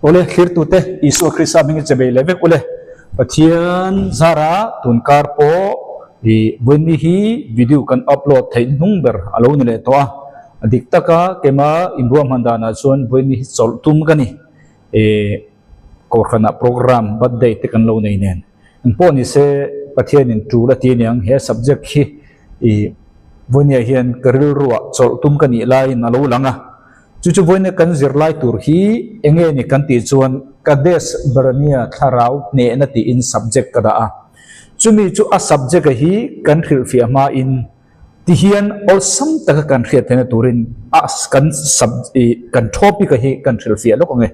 Awle thlirtute Isua Krista hmingin che bei leh vek ule. Pathian zara tunkar pawh i vawiinni hi video kan upload theih hnung ber a lo ni leh tawh a. A dik taka kema inruahman danah chuan vawiinni hi chawlh tum ka ni. Ih Kohhranah program birthday te kan lo nei nen. Engpawh ni se Pathianin tul a ti aniang he subject hi ih vawinia hian ka rilruah chawlh tum ka nih laiin a lo lang a. Chu chu vawinia kan zirlai tur hi eng nge ni kan tih chuan Kadesh Barnea thlarau hnehna tiin subject ka dah a. Chumi chu a subject-a hi kan hrilhfiah hmain Tihian awlsam taka kan hriat theihna turin a kan sub ih kan topic-a hi kan hrilhfiah lawk ang e.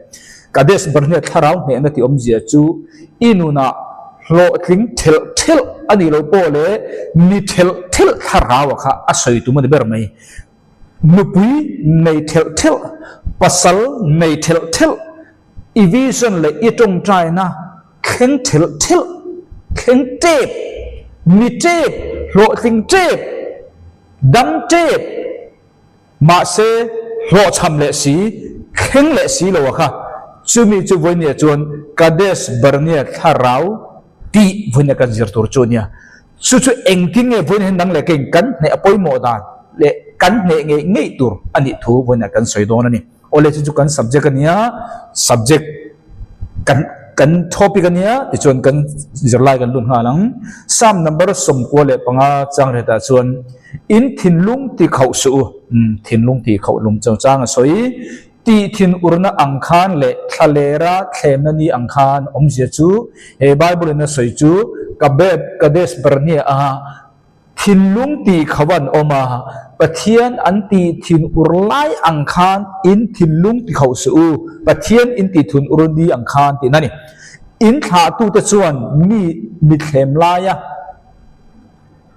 Kadesh Barnea thlarau hnehna tih awmzia chu i nunah hlawhtling thelh thelh a nih loh pawh leh mi thelh thelh thlarau-a kha a sawi tum a ni ber mai. Nupui nei thelh thelh, pasal nei thelh thelh, i vision leh i tawngtaina thleng thelh thelh, thleng tep, mi tep, hlawhtling tep, dam tep, mahse hlawhchham leh si, thleng leh si lo a kha. Chumi chu vawinia chuan Kadesh Barnea thlarau tih vawinia kan zir tur chu a nia. Chu chu engtin nge vawiin hian nang leh keiin kan hneh a pawimawh dan leh kan hneh ngei ngei tur a nih thu vawiinah kan sawi dawn a ni. Awle chu chu kan subject a nia, subject kan kan topic a nia tichuan kan zirlai kan lut nghal ang. Psalm number 95 chang retah chuan in thinlung ti khauh suh u, umm thinlung ti khauh lung chang chang a sawi. Tih thin urna ang khan leh thlalera thlemna ni ang khan awmzia chu he Bible in a sawi chu Kabeb Kadesh Barnea a Thinlung tih kho an awm a, Pathian an tih thin ur lai ang khan in thinlung ti kho suh u, Pathian in tih thun ur ni ang khan tihna a ni. In thlahtute chuan mi mithlem laia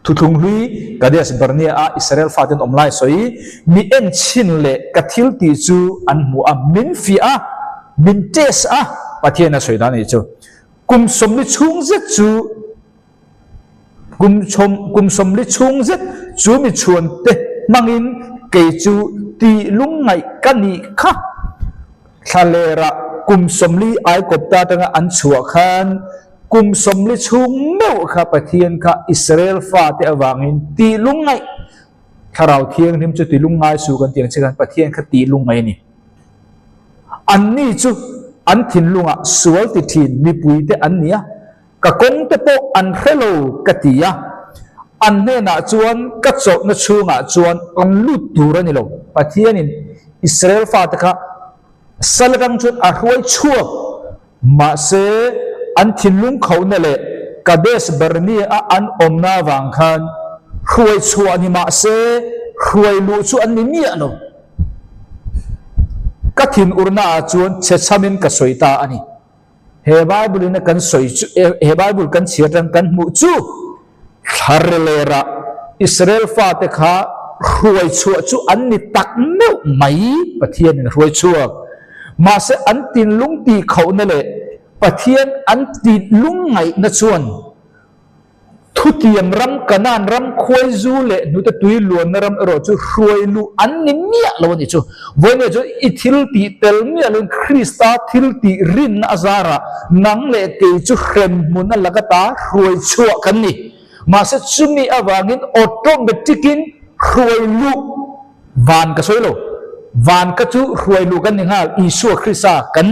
thuthlung hlui Kadesh Barnea a Israel faten awm lai sawi, mi en chhin leh ka thil tih chu an hmu a, min fiah a, min test a, Pathian a sawi dan a nih chu. Kum 40 chhung zet chu Kum chhawm kum 40 chhung zet chu mi chhuan te hmangin kei chu tih lungngaih ka nih kha. Thlalera kum 40 Aikawpta atanga an chhuah khan kum 40 chhung meuh kha Pathian kha Israel fate avangin tih lungngaih Thlarau Thianghlim chu ti lungngai su kan tih ang che khan Pathian kha tih lungngaih a ni. Anni chu an thinlungah sual ti thin mipuite an ni a. Ka kawng te pawh an hre lo ka ti a, an hnenah chuan ka chawlhna chhungah chuan an lut tur a ni lo. Pathianin Israel fate kha sal atang chuan a hruai chhuak, mahse an thinlung khauhna leh Kadesh Barnea a an awmna avang khan hruai chhuah ni mahse hruai luh chu an ni miah lo. Ka thinurna ah chuan chhechhamin ka sawi ta a ni. He Bible in a kan sawi chu he Bible kan chhiar atang kan hmuh chu thlarlera Israel fate kha hruai chhuah chu an ni tak meuh mai Pathian in a hruai chhuak. Mahse an tinlung tih khauhna leh Pathian an tinlung ngaihna chuan Thutiam ram, Kanaan ram, khuaizu leh hnute tui luanna ram erawh chu hruai luh an ni miah lo a nih chu. Vawinia chu i thil tih tel miah loin Krista thil tih rinna a zarah nang leh kei chu hrem hmun a laka ta hruai chhuah kan ni. Mahse chumi avangin automatic-in hruai luh van ka sawi lo. Van ka chu hruai luh kan ni nghal, Isua Krista kan.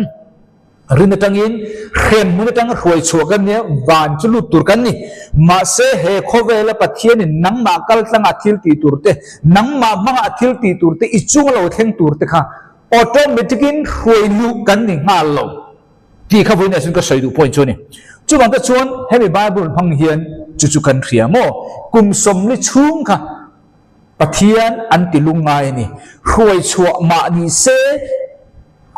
Rin atangin hrem hmun atanga hruai chhuah kan nia, van chu lut tur kan ni. Mahse, he khawvela Pathianin nangmah kal tlanga thil tih tur te, nangmah hmanga thil tih tur te, i chunga lo thleng tur te kha automatic-in hruai luh kan ni nghal lo tih kha vawiin ah chuan ka sawi duh point chu a ni. Chuvang te chuan hemi Bible hmang hian chu chu kan hria maw? Kum 40 chhung kha Pathian an ti lungngai a ni. Hruai chhuah mah ni se,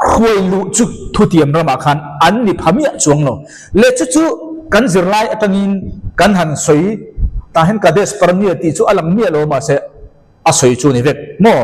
Hruai luh chu thutiam ramah khan an ni pha miah chuang lo. Leh chu chu kan zirlai atangin kan han sawi tah hian Kadesh Barnea tih chu a lang miah lo mahse a sawi chu a ni vek maw?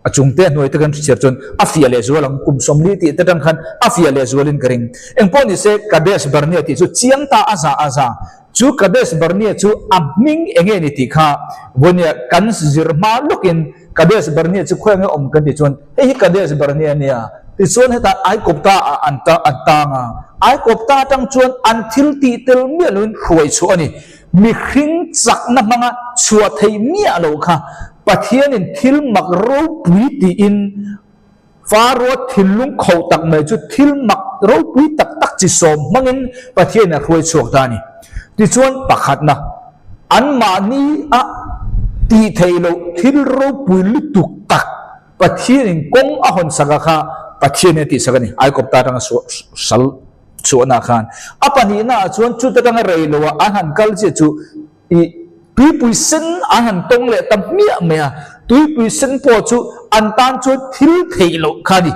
A chungte a hnuaite kan hriat chuan a fiah leh zual ang kum 40 tih te atang khan a fiah leh zualin ka ring. Engpawh ni se Kadesh Barnea tih chu chiang ta a za a za. Chu Kadesh Barnea chu a hming eng nge ni tih kha vawinia kan zir hma lawkin Kadesh Barnea chu khawi ang nge awm kan tih chuan hei hi Kadesh Barnea a nia. Tichuan hetah Aikawpta ah an an tang a, Aikawpta atang chuan an thil tih tel miah loin hruai chhuah a ni. Mihring chakna hmanga chhuah theih miah loh kha Pathianin thil mak ropui tiin Faroa thinlung khauh tak mai chu thil mak ropui tak tak chi sawm hmangin Pathianin a hruai chhuak ta a ni. Tichuan pakhatna, anmahni a tih theih loh thil ropui lutuk tak Pathianin kawng a hawn sak a kha Pathianin a tihsak a ni, Aikawpta atanga sal chhuahna khan. A pahnihna ah chuan chuta tanga rei loah an han kal chiah chu I tuipui sen an han tawng leh ta hmiah mai a, tuipui sen pawh chu an tan chuan thil theih loh kha a ni.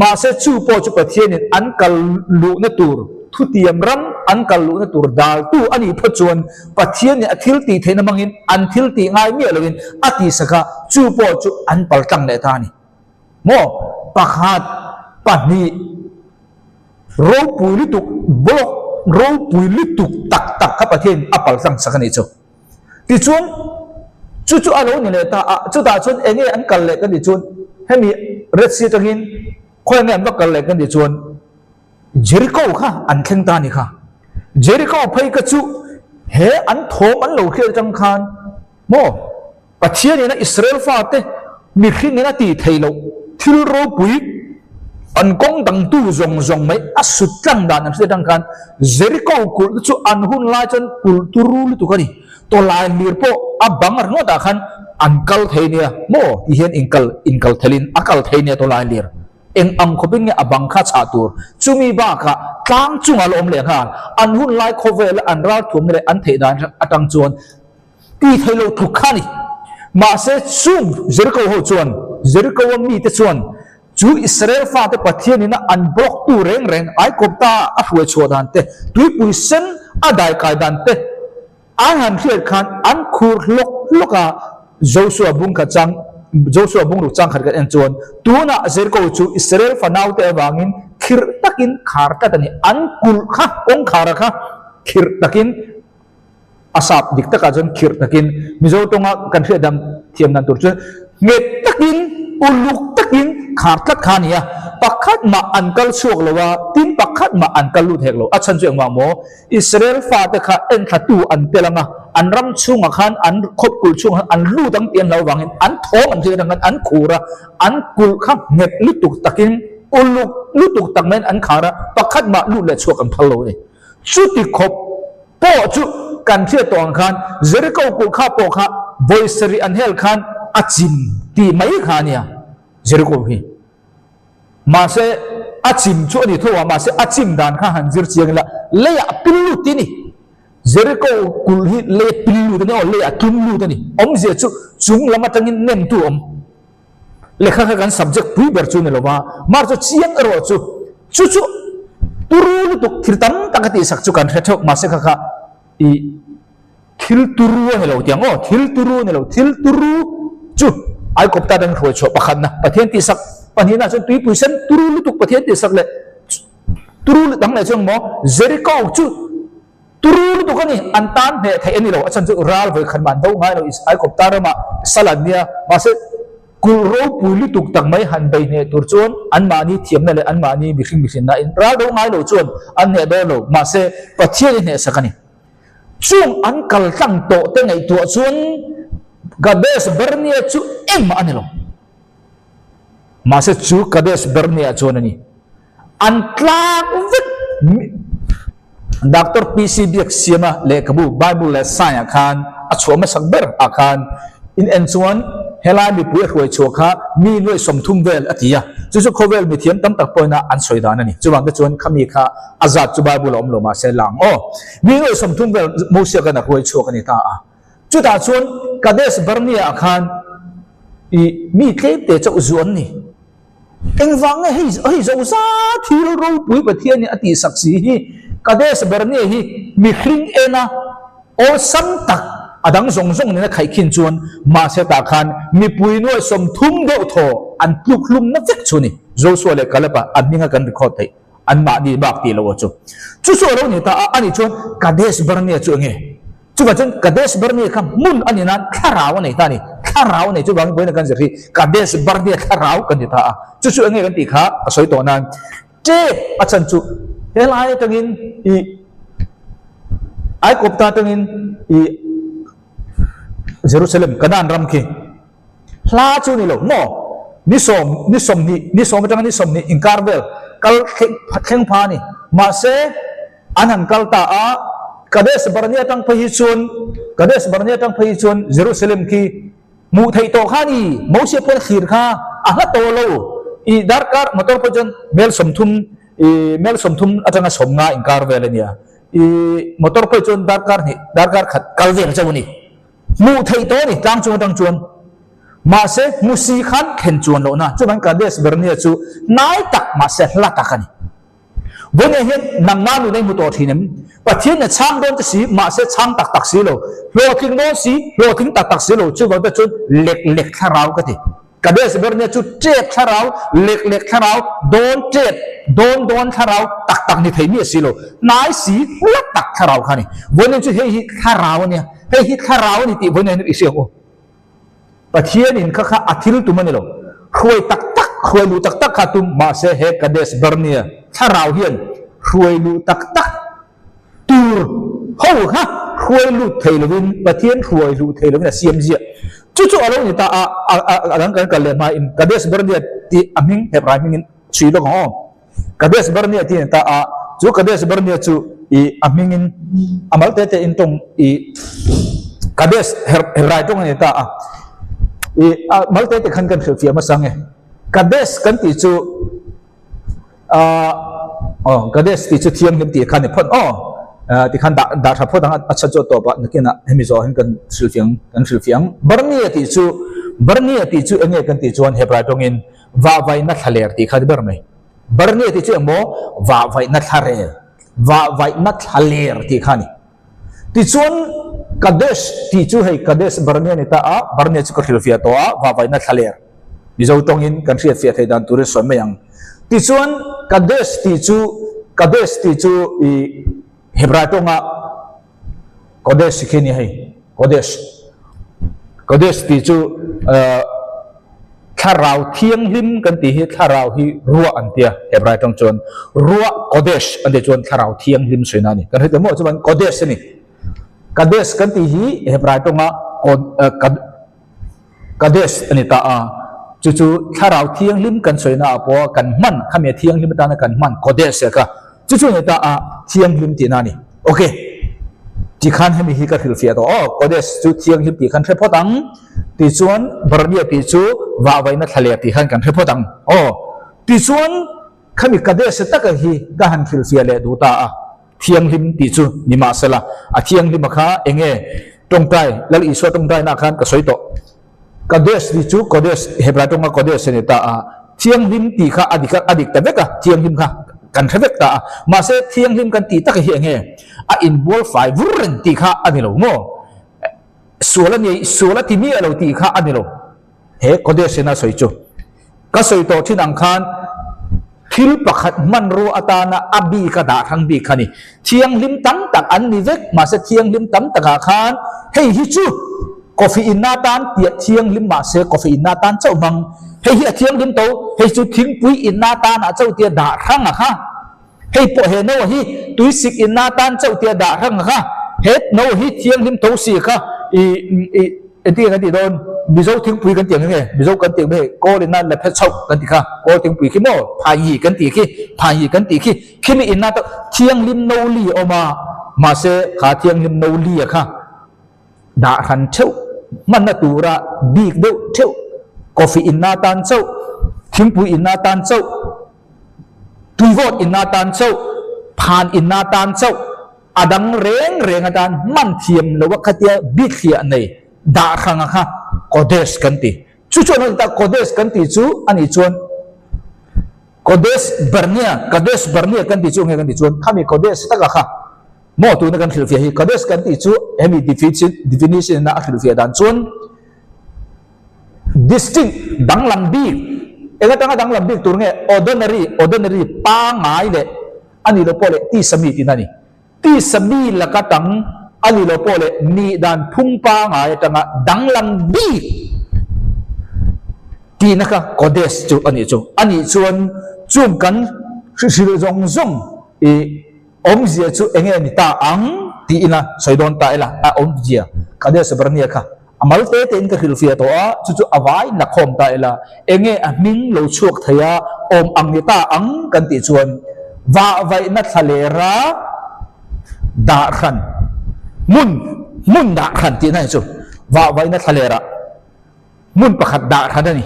Mahse chu pawh chu Pathianin an kal luhna tur thutiam ram an kal luhna tur daltu a nih phawt chuan Pathianin a thil tih theihna hmangin an thil tih ngai miah loin a tihsak a, chu pawh chu an paltlang leh ta a ni. Maw? Pakhat, pahnih. Ropui lutuk block ropui lutuk tak tak kha Pathian a paltlang sak a nih chu. Tichuan chu chu a lo ni leh ta a, chutah chuan eng nge an kal leh ka tih chuan hemi Red Sea atangin khawi nge an va kal leh ka tih chuan Jericho kha an thleng ta a ni kha. Jericho phei kha chu he an thawm an lo hriat atang khan maw Pathianin a Israel fate mihringin a tih theih loh thil ropui an kawng dangtu zawng zawng mai a sut tlang dan an hriat atang khan Jericho kulh te chu an hun lai chuan kulh turu lutuk a ni. Tawlai lir pawh a bang ringawtah khan an kal thei nia maw ti hian inkal inkal thelin a kal thei nia tawlai lir eng ang khawpin nge a bang kha chhah tur chumi bakah tlang chungah la awm leh nghal an hun lai khawvela an ralthuamna leh an theih dan atang chuan Ti thei lo tluk kha a ni. Mahse, chung Jericho ho chuan, Jericho-a mite chuan chu Israel fate Pathianina an block-tu reng reng Aikawpta a hruai chhuah dan te, tuipui sen a daikai dan te an han hriat khan an khur hlawk hlawk a. Josua bung khat chang, Josua bungruk chang khat kan en chuan, tunah Jericho chu Israel fanaute avangin khirh takin khar tlat a ni. An kulh kha, kawngkhara kha khirh takin A sap dik takah chuan khirh takin Mizo tawnga kan hriat dan thiam dan tur chuan nghet takin uluk takin khar tlat kha a ni a, pakhat mah an kal chhuak lo a, tin pakhat mah an kal lut hek lo. A chhan chu engmah maw? Israel fate kha enthlatu an tel ang a, an ram chhungah khan an khawp kulh chhungah khan an lut ang tih an hlau vangin an thawm an hriat atang khan an khur a, an kulh kha nghet lutuk takin uluk lutuk tak maiin an khar a, pakhat mah lut leh chhuak an phal lo a ni. Chuti khawp pawh chu kan hriat tawh ang khan Jericho kulh kha pawh kha vawi sarih an hel khan a chim tih mai kha a nia Jericho hi. Mahse a chim chu a ni tho a, mahse a chim dan kha han zir chiang ila leiah a pil lut tih a ni. Jericho kulh hi lei a pil lut a ni aw, leiah a tlum lut a ni. Awmzia chu chung lam atangin nemtu a awm. Lehkha kha kan subject pui ber chu ni lo va, mar chu chiang erawh chu chu chu turu lutuk thil tam tak a tihsak chu kan hre theuh mahse kha kha i thil turu a ni lo tiang aw thil turu a ni lo thil turu chu Aikawpta atangin hruai chhuah pakhatna Pathian tihsak pahnihna chuan tuipui sen turu lutuk Pathian tihsak leh turu dang leh chuan maw Jericho chu Turu lutuk a ni, an tan hneh theih a ni lo, a chhan chu ral vawi khat mah an do ngai lo, Aikawpta ramah sal an nia, mahse kulh ropui lutuk tak mai han bei hneh tur chuan anmahni thiamna leh anmahni mihring mihrinna in ral do ngai lo chuan an hneh dawn lo, mahse Pathian i hnehsak a ni. Chung an kal tlang tawh te ngaihtuah chuan Kadesh Barnea chu engmah a ni lo. Mahse chu Kadesh Barnea chuan a ni. An tlak vek. Doctor PC Biaksiama lehkhabu Bible leh Science ah khan a chhuah hmasak ber ah khan in en chuan helai mipui a hruai chhuah kha mi nuaih 30 vel a ti a, chu chu khawvel mithiam tam tak pawhin a an sawi dan a ni. Chuvang te chuan khami kha a zat chu Bible a awm lo mahse lang aw. Mi nuaih 30 vel Mosia khan a hruai chhuak a ni ta a. Chutah chuan Kadesh Barnea ah khan i mi tlemte chauh zu an ni. Engvang nge hei hei zo zat thil ropui Pathianin a tihsak si hi Kadesh Barnea hi mihring ena awlsam tak a dang zawng zawng nena khaihkhin chuan mahse tah khan mipui nuaih 30 deuh thaw an tluk hlumna vek chu ni Joshua leh Caleb-a an hminga kan record theih anmahni bak tih loh chu chu chu a lo ni ta a anih chuan Kadesh Barnea chu enge? Chuvah chuan Kadesh Barnea kha hmun a ni nan thlarau a nei ta a ni. thlarau a nei. Chuvangin vawiin kan zir hi Kadesh Barnea thlarau kan ti ta a. Chu chu enge kan tih kha ka sawi tawh nan tep a chan chu helai atangin i Aikawpta atangin i Jerusalem Kanaan ram khi hla chu ni lo maw ni sawm ni sawmhnih ni sawm atanga ni sawmhnih inkar vel kal thleng thleng pha a ni. Mahse an han kal ta a Kadesh Barnea atang phei hi chuan Kadesh Barnea atang phei hi chuan Jerusalem khi Hmuh theih tawh kha ni, Moses pawn thlir kha a hla tawh lo. I darkar motor pawh chuan mel 30, i mel 30 atanga 50 inkar vel a nia. I motor pawh chuan darkar hnih, darkar khat kal vel chauh a ni. Hmuh theih tawh a ni tlang chung atang chuan. Mahse, hmusi khan thlen chuan lohna chuvangin Kadesh Barnea chu hnai tak mahse hla tak a ni. Vawiin hian nangmah nun a i hmu tawh thin em? Pathian a chhang dawn te si, mahse chhang tak tak si lo. Hlawhtling dawn si, hlawhtling tak tak si lo. Chuvang te chuan lek lek thlarau ka ti. Kadesh Barnea chu tep thlarau, lek lek thlarau, dawn tep, dawn dawn thlarau tak tak ni thei miah si lo. Hnai si, hla tak thlarau kha a ni. Vawiin chu hei hi thlarau a nia. Hei hi thlarau a ni tih vawiin hian i hria ang u. Pathianin kha kha a thil tum a ni lo. Hruai tak tak, hruai luh tak tak kha a tum, mahse he Kadesh Barnea thlarau hian hruai luh tak tak tur ho kha hruai lut thei lovin, Pathian hruai luh thei lovin a siam ziah. Chu chu a lo ni ta a, a dang kan kal leh hmain Kadesh Barnea tih a hming Hebrai hmingin chhui lawk ang aw. Kadesh Barnea tih a ni ta a, chu Kadesh Barnea chu i a hmingin a mal te te in tawng i Kadesh Hebrai tawng a ni ta a, i a mal te te khan kan hrilhfiah hmasa nge. Kadesh kan tih chu aw Kadesh tih chu thianghlim tih kha a ni phawt aw tikhan dah dah tha phawt ang a chhan chu a tawp ah nakinah hemi zawh hian kan hrilhfiah ang kan hrilhfiah ang. Barnea tih chu Barnea tih chu enge kan tih chuan Hebrai tawngin Vahvaihna thlaler tih kha a ni ber mai. Barnea tih chu engmaw vahvaihna thlarel, vahvaihna thlaler tih kha a ni. Tichuan Kadesh tih chu hei Kadesh Barnea ni ta a, Barnea chu ka hrilhfiah tawh a, vahvaihna thlaler. Mizo tawngin kan hriatfiah theih dan turin sawi mai ang. Tichuan Kadesh tih chu Kadesh tih chu i Hebrai tawnga Kodesh khi a ni hei, Kodesh. Kodesh tih chu Thlarau Thianghlim kan tih hi Thlarau hi ruah an tia Hebrai tang chuan ruah Kodesh an tih chuan Thlarau Thianghlim sawi na a ni. Kan hre maw chuan Kodesh a ni. Kadesh kan tih hi Hebrai tawnga Kadesh a ni ta a, chu chu Thlarau Thianghlim kan sawi naah pawh kan hman, khami a thianghlim atana kan hman Kodesh a kha, chu chu a ni ta a, Thianghlim tihna a ni. Ok, tikhan hemi hi ka hrilhfiah tawh aw, Kodesh chu Thianghlim tih khan hre phawt ang, tichuan Barnea tih chu vahvaihna thlaler tih khan kan hre phawt ang aw, tichuan khami Kadesh taka hi ka han hrilhfiah leh duh ta a. Thianghlim tih chu nimahsela, a thianghlima kha eng nge tawngtai, Lal Isua tawngtainaah khan ka sawi tawh. Kadesh tih chu Kodesh, Hebrai tawnga Kodesh a ni ta a, thianghlim tih kha a dik a, a dik ta vek a, thianghlim kha kan hre vek ta a. Mahse, thianghlim kan tih tak hi eng nge? A inbual fai vur reng tih kha a ni lo maw? Sual a ni, sual a ti miah lo tih kha a ni lo. He Kodesh in a sawi chu ka sawi tawh thin ang khan thil pakhat hmanrua atana a bik a dah hrang bik kha ni. Thianghlim tam tak an ni vek, mahse thianghlim tam takah khan hei hi chu coffee inna atan tiah thianghlim mahse coffee inna atan chauh hmang, hei hi a thianghlim to, hei chu thingpui inna atanah chauh tia dah hrang a kha. Hei pawh he no hi tuisik inna atan chauh tia dah hrang kha, he no hi thianghlim tho si kha i i engtin nge kan tih dawn, Mizo thingpui kan tih ang nge, Mizo kan tih ang hei kawl inna la phe chauh kan tih kha, kawl thingpui khi maw phaingi kan tih khi, phaingi kan tih khi, khimi inna atan thianghlim no li a awm a, mahse kha thianghlim no li a kha dah hran theuh hmanna tura bik deuh theuh, coffee inna atan chauh, thingpui inna atan chauh. Tuivawt inna tan chauh, phan inna tan chauh, a dang reng reng atan hman thiam lo a khatia bithliah nei dah hranga kha Kodesh kan ti. Chu chuan a ni ta, Kodesh kan tih chu a nih chuan Kodesh Barnea, Kadesh Barnea kan tih chu enge kan tih chuan khami Kodesh taka kha maw tuna kan hrilhfiah hi Kadesh kan tih chu hemi definition ina a hrilhfiah dan chuan Distinct, danglam bik, eng atanga danglam bik tur nge ordinary, ordinary, pangngai leh a nih loh pawh leh tisa mi tihna a ni. Tisa mi laka tang a nih loh pawh leh nih dan phung pangngai atanga danglam bik. Tihna kha Kodesh chu a nih chu. A nih chuan chung kan hrilh zawng zawng i awmzia chu eng nge ni ta ang tiin a sawi dawn ta ila, a awmzia Kadesh Barnea kha a mal te tein ka hrilhfiah tawh a, chu chu a vai la khawm ta ila, eng nge a hming lo chhuak thei a, awm ang ni ta ang kan tih chuan vahvaihna thlalera dah hran hmun hmun dah hran tihna hi chu vahvaihna thlalera Hmun pakhat dah hran a ni.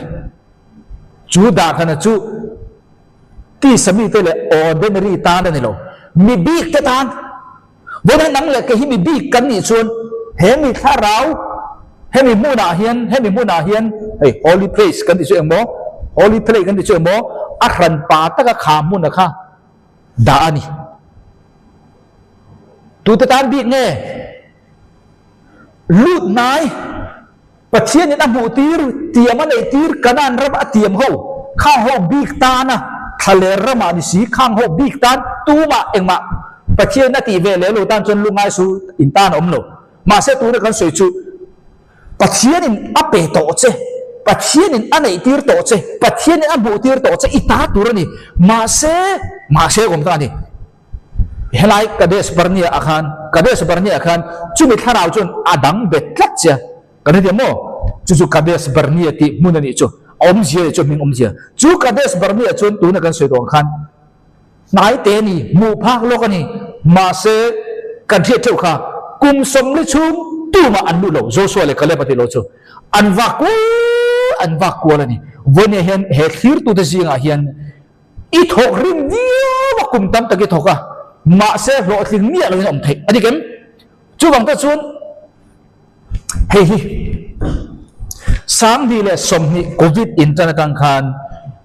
Chu dah hrana chu tisa mite leh ordinary tan a ni lo, mi bik te tan. Vawiin nang leh kei hi mi bik kan nih chuan he mi thlarau hemi hmunah hian hemi hmunah hian hei holy place kan tih chu engmaw holy place kan tih chu engmaw a hran pa taka kha hmuna kha dah a ni. Tute tan bik nge? Lut hnai. Pathianin a hmuh tir, tiam a neih tir, Kanaan ram a tiam ho, khang ho bik tana thlaler ramah ni si, khang ho bik tan tumah engmah Pathianin a tih ve leh lo tan chuan lungngai su in tan a awm lo. Mahse tuna kan sawi chu Pathianin a pe tawh che, Pathianin a neih tir tawh che, Pathianin a hmuh tir tawh che i ta tur a ni. Mahse, mahse awm ta a ni. Helai Kadesh Barnea ah khan, Kadesh Barnea ah khan chumi thlarau chuan a dang bet tlat che a, kan hre thiam maw? Chu chu Kadesh Barnea tih hmun a nih chu, a awmzia leh chu a hming awmzia. Chu Kadesh Barnea chuan tuna kan sawi tawh ang khan hnai te a ni, hmuh phak lawk a ni, mahse kan hriat theuh kha kum 40 chhung tumah an luh lo, Joshua leh Caleb a tih loh chu an vak kual an vak kual a ni. Vawinia hian he thlirtute zingah hian I thawk rim viau a, kum tam tak i thawk a, mahse hlawhtling miah loin a awm theih a ni kem? Chuvang te chuan hei hi 2020 Covid intan atang khan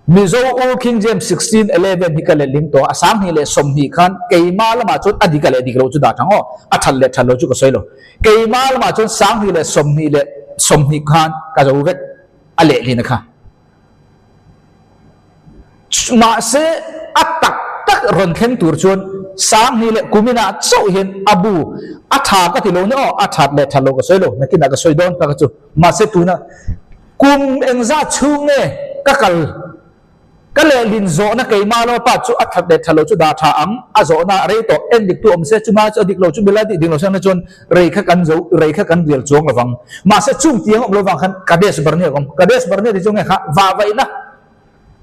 Mizo Old King James 16:11 hi ka letling tawh a, 2020 khan keima lamah chuan a dik a leh dik loh chu dah thang aw, a that leh that loh chu ka sawi lo. Keima lamah chuan 2020 khan ka zo vek a lehlin a kha. Mahse, a tak tak rawn thleng tur chuan 2000 leh kuminah chauh hian a bu a tha ka ti lo nia aw, a that leh that lo ka sawi lo, nakinah ka sawi dawn tak chu. Mahse, tuna kum engzat chhung nge ka kal ka lehlin zawhna keimah lo pa chu a that leh that lo chu dah tha ang, a zawhna a rei tawh, en diktu awm se, chuma chu a dik lo chu milai tih dik lo seng na chuan rei kha kan zo, rei kha kan rial chuang lo vang. Mahse, chung tiang awm lo vang khan Kadesh Barnea ka awm. Kadesh Barnea tih chu nge kha vahvaihna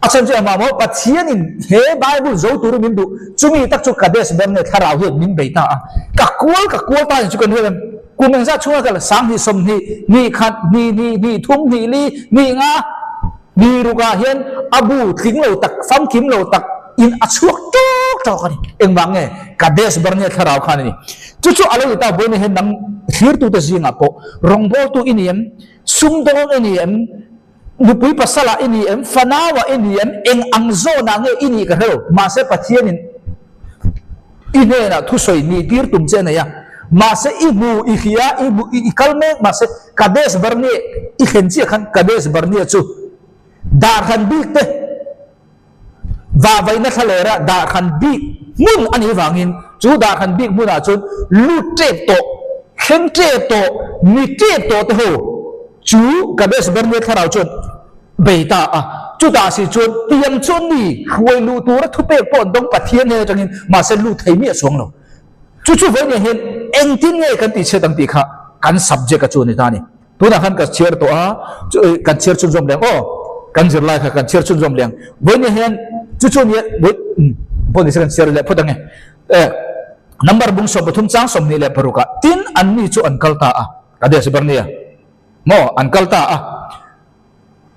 a chhan chu engmah maw? Pathianin he Bible zo turin min duh. Chumi tak chu Kadesh Barnea thlarau hian min bei ta a. Ka kual ka kual ta ni chu kan hriat em? Kum engzat chhunga kal 2020, hnih khat, hnih hnih, hnih thum, hnih li, hnih nga, hnih rukah hian a bu tling lo tak, famkim lo tak in a chhuak tawk tawk a ni. Engvang nge? Kadesh Barnea thlarau khan a ni. Chu chu a lo ni ta, vawiin hian nang thlirtute zingah pawh rawngbawltu i ni em? Sumdawng i ni em? Nupui pasalah i ni em? Fanauah i ni em? Eng ang zawnah nge i nih ka hre lo. Mahse Pathianin i hnenah thusawi nih tir tum che a nei a. Mahse i hmu, i hria, i hmu, i kal mek. Mahse Kadesh Barnea i thlen chiah khan Kadesh Barnea chu dahhran bik te, Vahvaihna thlalera dahhran bik hmun a nih vangin chu dahhran bik hmunah chuan lut tep tawh, thleng tep tawh, mi tep tawh te ho chu Kadesh Barnea thlarau chuan bei ta a. Chutah si chuan tiang chuan mi hruai luh tura thupek pawh an dawng Pathian hnen atangin mahse lut thei miah chuang lo. Chu chu vawiin hian engtin nge kan tihchhiat ang tih kha kan subject a chu a ni ta a ni. Tunah khan ka chhiar tawh a, kan chhiar chhunzawm leng aw, kan zirlai kha kan chhiar chhunzawm leng. Vawiin hian chu chu nia, pawh nise kan chhiar leh phawt ang e. Number bung 13 chang 26 ah tin anni chu an kal ta a, Kadesh Barnea maw an kal ta a.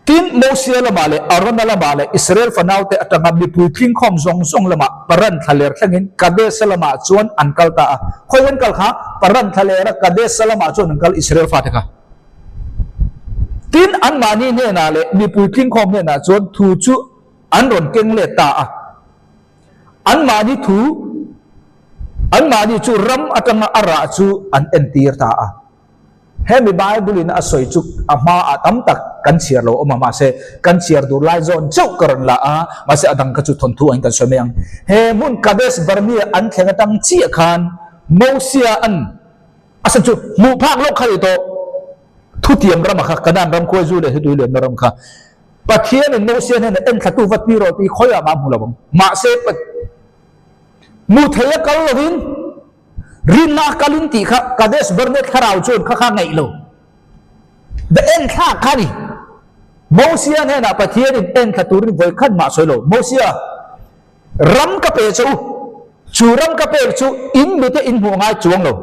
Tin, Mosia lamah leh Arona lamah leh Israel fanaute atanga mipui tlingkhawm zawng zawng lamah Paran thlaler thlengin Kadesha lamah chuan an kal ta a. Khawi an kal kha? Paran thlalera Kadesha lamah chuan an kal Israel fate kha. Tin, anmahni hnenah leh mipui tlingkhawm hnenah chuan thu chu an rawn keng let ta a. Anmahni thu, anmahni chu ram atanga a rah chu an entir ta a. Hemi Bible in a sawi chu a hma ah tam tak kan chhiar lo awm a, mahse kan chhiar dur lai zawn chauh ka rawn la a, mahse a dang kha chu thawnthu angin kan sawi mai ang. He hmun Kadesh Barnea an thleng atang chiah khan Mosia an a sawi chu hmuh phak loh kha ni tawh, thutiam rama kha, Kanaan ram khuai zu leh hlutui lianna ram kha. Pathianin Mosia hnenah enthlatu va ti rawh tih khawiah mah a hmu lo ang. Mahse, mu thei a kal lovin rinna a kalin tih kha Kadesh Barnea thlarau chuan kha kha ngaih lo. The enthlak kha a ni. Mosia hnenah Pathianin enthla turin vawi khat mah sawi lo. Mosia, ram ka pe che u, chu ram ka pek chu in mite in hmuh ngai chuang lo.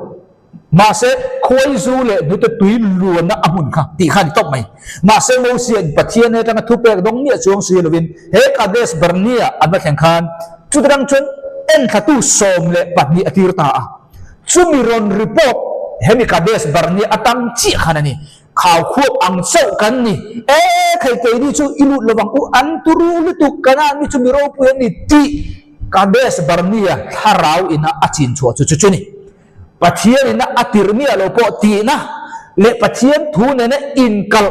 Mahse, khuaizu leh hnute tui luanna a hmun kha tih kha a ni tawp mai. Mahse, Mosia'n Pathian atanga thupek dawng miah chuang si lovin he Kadesh Barnea an va thleng khan chutirang chuan enthlatu 12 a tir ta a. Chumi rawn report hemi Kadesh Barnea atang chiah khan a ni. Khau khuap ang chauh kan ni. E, khei keini chu i lut lovang u, an turu lutuk kan a mi chu mi ropui an ni tih Kadesh Barnea thlarau ina a chin chhuah chu chu chu ni. Pathian ina a tirh miah lo pawh tihna leh Pathian thu nena inkalh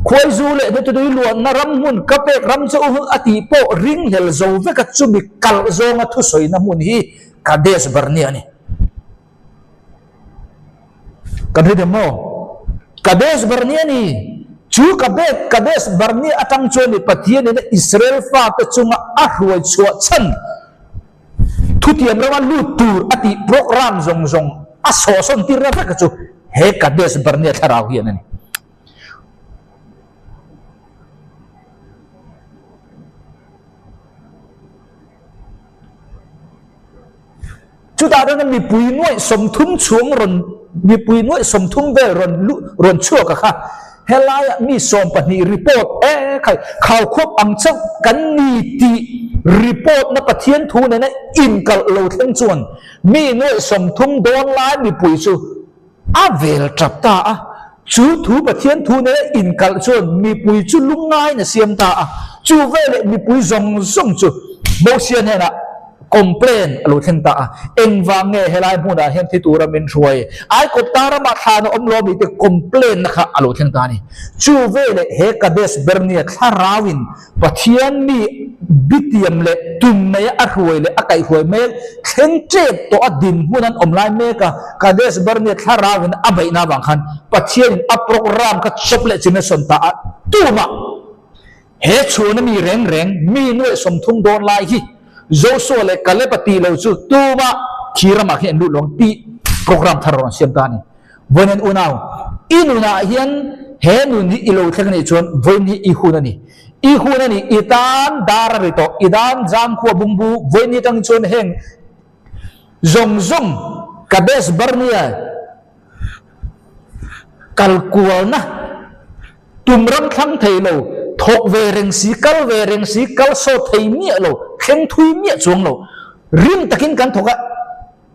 khuaizu leh hnututui luanna ram hmun ka pek ram che u hun a tih pawh ringhlel zo veka chumi kalh zawnga thusawina hmun hi Kadesh Barnea a ni. Kan hre dem maw? Kadesh Barnea a ni. Chu Kadesh Barnea atang chuan ni Pathian ina Israel fate chunga a hruai chhuah chhan Thutiam rama lut tur a tih program zawng zawng a sawhsawn tirna vek chu he Kadesh Barnea thlarau hian a ni. Chutah chuan mipui nuaih 30 chhung rawn mipui nuaih 30 vel rawn rawn chhuak a kha helaiah mi 12 report e khai khaukhawp ang chauh kan ni tih report na Pathian thu nena inkalh lo thleng chuan mi nuaih 30 dawn lai mipui chu A vel tap ta a, chu thu Pathian thu nena inkalh chuan mipui chu lungngaiin a siam ta a, chu veleh mipui zawng zawng chu Mosia hnenah complain a lo thleng ta a, engvang nge helai hmunah hian thi tura min hruai, Aikawpta ramah thlan a awm lo ami te complain na kha a lo thleng ta a ni. Chu veleh he Kadesh Barnea thlarauin Pathian mi bitiam leh tum neia a hruai leh a kaihhruai mek thleng tep tawh a dinhmun an awm lai mek a, Kadesh Barnea thlarauin a beihna avang khan Pathianin a program kha chawp leh chin a sawn ta a, tumah he chhuana mi reng reng mi nuaih 30 dawn lai hi Joshua leh Caleb a tih lo chu tumah khi ramah khi an lut lo ang tih program thar a rawn siam ta a ni. Vawiin unau, i nunah hian he nun hi i lo thleng anih chuan vawiin hi i hun a ni. I hun a ni, i tan dar a ri tawh, i dan zangkhua bungbu vawiin hi atang chuan heng zawng zawng Kadesh Barnea kal kualna tum ram thlang thei lo, thawk ve reng si, kal ve reng si, kal sawt thei miah lo, thleng thui miah chuang lo, rim takin kan thawk a.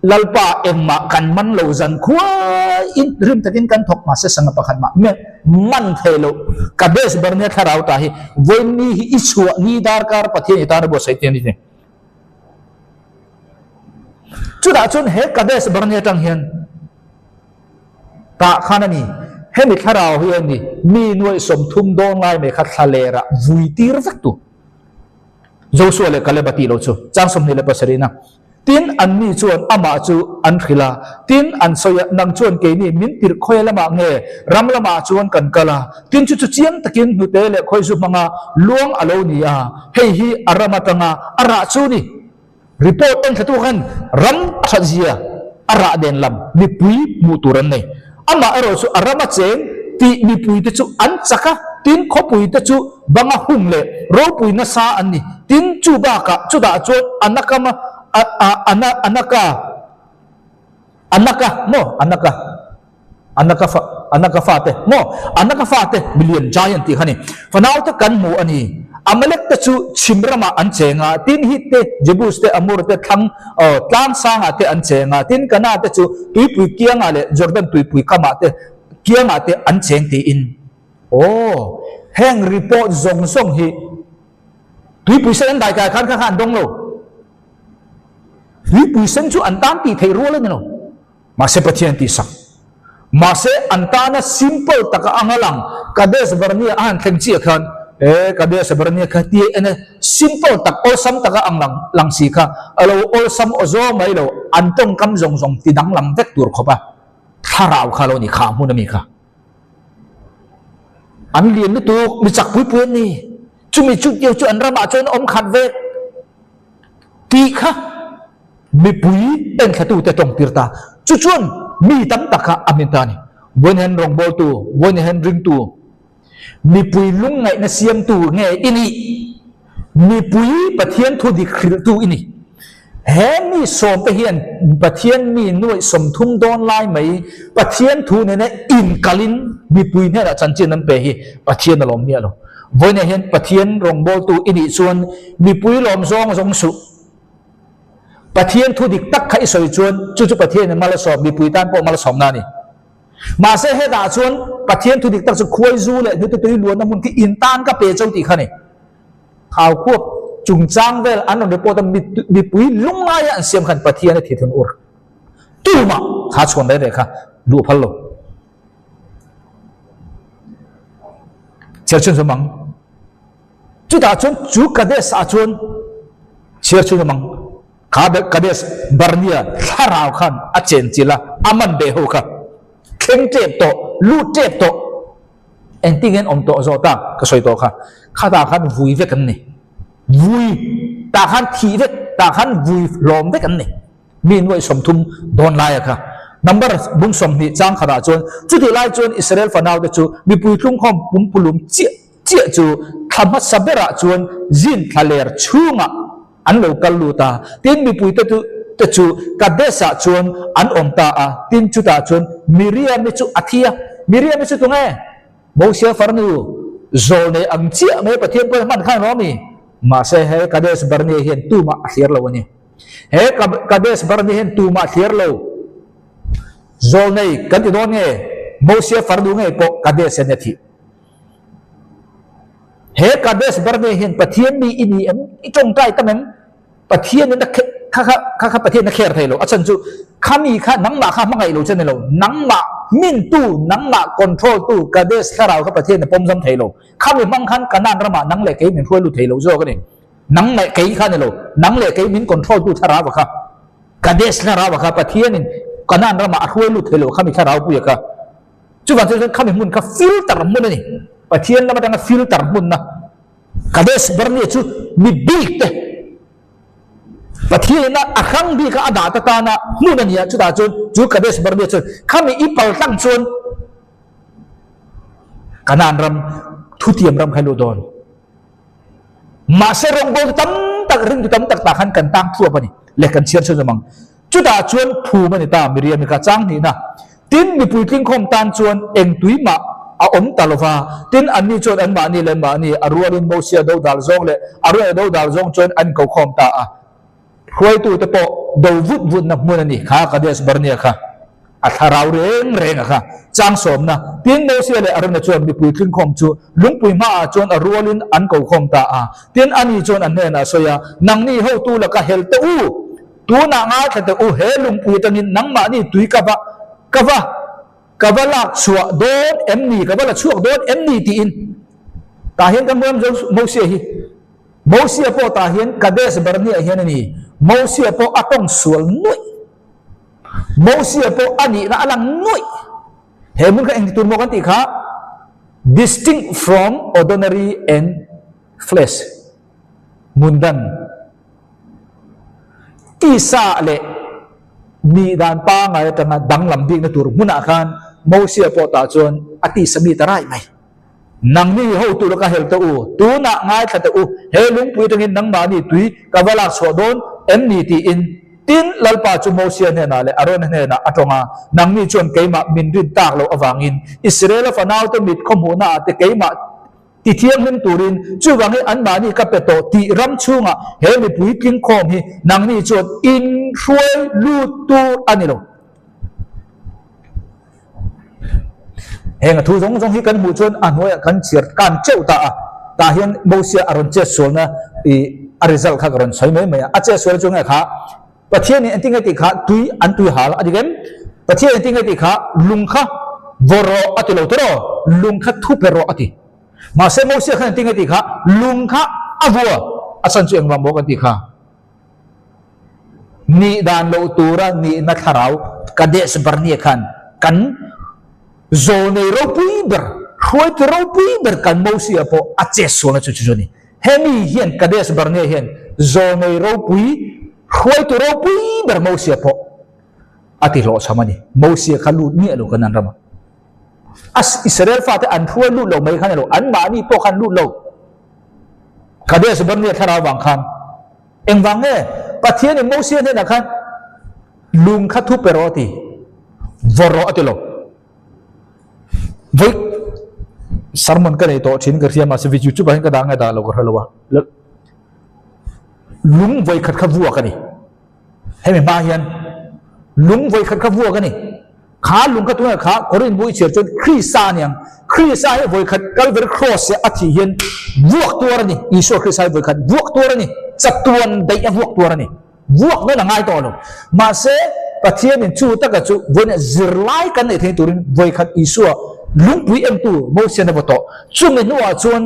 Lalpa engmah kan man lo zan khuaiin rim takin kan thawk mahse sanga pakhat mah me man thei lo. Kadesh Barnea thlarau ta hi vawiin ni hi i chhuah ni darkar Pathian i tan a buatsaih te a ni thei. Chutah chuan he Kadesh Barnea atang hian tah khan a ni hemi thlarau hi a ni mi nuaih 30 dawn lai mai kha thlalerah vui tir vek tu Joshua leh Caleb a tih lo chu chang 27 na. Tin, anni chuan amah chu an hrilh a. Tin, an sawi a, Nang chuan keini min tirh khawi lamah nge ram lamah chuan kan kal a? Tin, chu chu chiang takin hnute leh khawizu hmanga luang a lo ni a, hei hi a ram atanga a rah chu ni. Report en thlatu khan ram that zia a rah den lam mipui hmuh tur an nei. Amah erawh chu a rama cheng tih mipuite chu an chak a, tin khawpuite chu banga hung leh ropui nasa an ni. Tin, chu bakah chutah chuan Anakama, a, a, Ana, Anaka, Anaka, maw, Anaka, Anaka fa, Anaka fate, maw, Anaka fate milian, giant tih kha a ni. Fanaute kan hmu a ni. Amalek te chu chhim ramah an cheng a, tin Hit te, Jebus te, Amor te, thlang, aw, tlang sangah te an cheng a, tin Kana te chu tuipui kiangah leh Jordan tuipui kamah te, kiangah te an cheng tiin. Aw, heng report zawng zawng hi tuipui sen an daikai khan kha kha an dawng lo. Tuipui sen chu an tan tih theih rual a ni lo. Mahse Pathian tih sak. Mahse an tana simple taka anga lang Kadesh Barnea a han thleng chiah khan e Kadesh Barnea kha tia en e simple tak awlsam taka ang lang lang si kha a lo awlsam aw zawng mai lo an tawngkam zawng zawng ti danglam vek tur khawp a thlarau kha lo ni kha hmun ami kha an lian lutuk mi chak pui pui an ni. Chumi chutiang chu an ramah chuan awm khat ve tih kha mipui enthlatute tawngtir ta. Chu chuan mi tam tak kha a hmin ta a ni. Vawiin rawngbawltu, vawiin ringtu, mipui lungngaihna siamtu nge i nih? Mipui Pathian thu dik hrilhtu i ni. He mi sawmte hian Pathian mi nuaih 30 dawn lai mai Pathian thu nena inkalin mipui hnenah chanchin an pe hi Pathian a lawm miah lo. Vawiinah hian Pathian rawngbawltu i nih chuan mipui lawm zawng zawng suh. Pathian thu dik tak kha i sawi chuan chu chu Pathianin mal a sawm, mipui tan pawh mal a sawmna a ni. Mahse hetah chuan Pathian thu dik tak chu khuai zu leh hnute tui luanna hmun khi in tan ka pe cho tih kha a ni. Thau khuap chungchang vel an rawn report a, mipui lungngaia an siam khan Pathian a thithun ur tumah kha chhuan reng reng kha luh phal lo. Chhiar chhun zawm ang. Chutah chuan chu Kadesh ah chuan chhiar chhun zawm ang. Kha Kadesh Barnea thlarau khan a chenchilh a, a man beh ho kha thleng tep tawh, lut tep tawh. Engtin nge an awm tawh zawh ta ka sawi tawh kha, khatah khan vui vek an ni. Vui tah khan thih vek, tah khan vui hlawm vek an ni. Mi nuaih 30 dawn laia kha. Number bung 20 chang khatah chuan chutih lai chuan Israel fanaute chu mipui tlungkhawm pumpulum chiah chiah chu thla hmasa berah chuan zin thla ler chhungah An lo kal lut a, tin mipuite chu te chu Kadesh-ah chuan an awm ta a, tin chutah chuan Miriam-i chu a thi a. Miriam-i chu tunge? Mosia farnu zawlnei ang chiah mai Pathian pawhin hman khan a ni. Mahse he Kadesh Barnea hian tumah a thliar lo a ni. He Kadesh Barnea hian tumah a thliar lo. Zawlnei kan ti dawn nge? Mosia farnu ngei pawh Kadesh hian a thih. He Kadesh Barnea hian Pathian mi i ni em? I tawngtai tam em? Pathian in a kha kha kha kha Pathian a kher thei lo. A chhan chu khami kha nangmah kha hmangaih lo che ni lo. Nangmah mintu, nangmah control tu Kadesh thlarau kha Pathian a pawm zam thei lo. Khami hmang khan Kanaan ramah nang leh kei min hruai lut thei lo zawk a ni. Nang leh kei kha ni lo. Nang leh kei min control tu thlarau kha Kadesh thlarau kha Pathian in Kanaan ramah a hruai lut thei lo khami thlarau puia kha. Chuvang chuan chuan khami hmun kha filter hmun a ni. Pathian lam atanga filter hmunna Kadesh Barnea chu mi bik te Pathian ina a hrang bik a a dah ta tana hmun a ni a, chutah chuan chu Kadesh Barnea chuan khami i pal tlang chuan Kanaan ram thutiam ram kha i luh dawn. Mahse rawngbawltu tam tak, ringtu tam tak tah khan kan tang thuap a ni. Le kan chhiar chhun zawm ang. Chutah chuan phum a ni ta, Miriam-i kha chang hnihna. Tin, mipui tlingkhawm tan chuan eng tui mah a awm ta lo va. Tin, anni chuan anmahni leh mahni a rualin Mosia dodal zawng leh a rual dodal zawng chuan an inkokhawm ta a. Hruaitute pawh do vut vutna hmun a ni kha, Kadesh Barnea kha. A thlarau reng reng a kha chang sawmna. Tin, Mosia leh Arona chuan mipui tlingkhawm chu lungpui hmaah chuan a rualin an kokhawm ta a. Tin, ani chuan a hnenah a sawi a, Nangni hotu laka hel teh u! Tunah ngaithla teh u, he lungpui atangin nangmahni tui ka va, ka va, ka va lak chhuah dawn em ni, ka va la chhuak dawn em ni tiin. Tah hian kan hmu Mosia hi. Mosia pawh tah hian Kadesh Barnea hian a ni. Mosia pawh a tawng sual nuaih. Mosia pawh a nihna a lang nuaih. He hmun kha engti tur maw kan tih kha? Distinct from ordinary and flesh. Hmun dan tisa leh nih dan pangngai atanga danglam bikna tur hmunah khan Mosia pawh tah chuan a tisa mi ta rai mai. Nangni hotu laka hel teh u, tunah ngaithla teh u, he lungpui atangin nangmahni tui ka va lak chhuah dawn em ni tiin. Tin, Lalpa chu Mosia hnenah leh Arona hnenah a tawng a, Nangni chuan keimah min rin tak loh avangin Israela fanaute mit khawhmuhnaah te keimah ti thianghlim turin chuvangin anmahni ka pe tawh tih ram chhungah he mipui tlingkhawm hi nangni chuan in hruai lut tur a ni lo. Heng a thu zawng zawng hi kan hmuh chuan a hnuaiah kan chhiar kan teuh ta a, tah hian Mosia a rawn chet sualna i a result kha ka rawn sawi mai mai a, a chet sual chu nge kha Pathian in engtin nge tih kha tui an tui hal a dik em? Pathian engtin nge tih kha lung kha vaw rawh a ti lo tawh lung kha thu pe rawh a ti. Mahse Mosia khan engtin nge tih kha lung kha a vua a chhan chu engvang maw kan tih kha? Nih dan loh tura nihna thlarau Kadesh Barnea khan kan zawlnei ropui ber, hruaitu ropui ber kan Mosia pawh a chet sualna chu chu chu a ni. Hemi hian Kadesh Barnea hian zawlnei ropui, hruaitu ropui ber Mosia pawh a ti hlawhchham a ni. Mosia kha lut miah lo Kanan ramah. A Israel fate an hruai lut lo mai khan elo, anmahni pawh khan lut lo. Kadesh Barnea thlarau vang khan engvang nge Pathianin Mosia hnenah khan lung kha thu pe rawh a ti, vaw rawh a ti lo. Vawi sermon ka nei tawh thin ka hria mahse video chu bahin ka dah nge dah lo ka hre lo a. Lung vawi khat kha vuak a ni. Hemi hma hian lung vawi khat kha vuak a ni. Kha lung kha tunah kha Korin bu i chhiar chuan Krista a niang. Krista hi vawi khat Calvary cross a thih hian vuak tuar a ni. Isua Krista hi vawi khat vuak tuar a ni. Chatuan daih a vuak tuar a ni. Vuak nawn a ngai tawh lo. Mahse, Pathianin chu taka chu vawiin zirlai kan neih theih turin vawikhat Isua lungpui entu Mosian a vaw tawh. Chumi hnuah chuan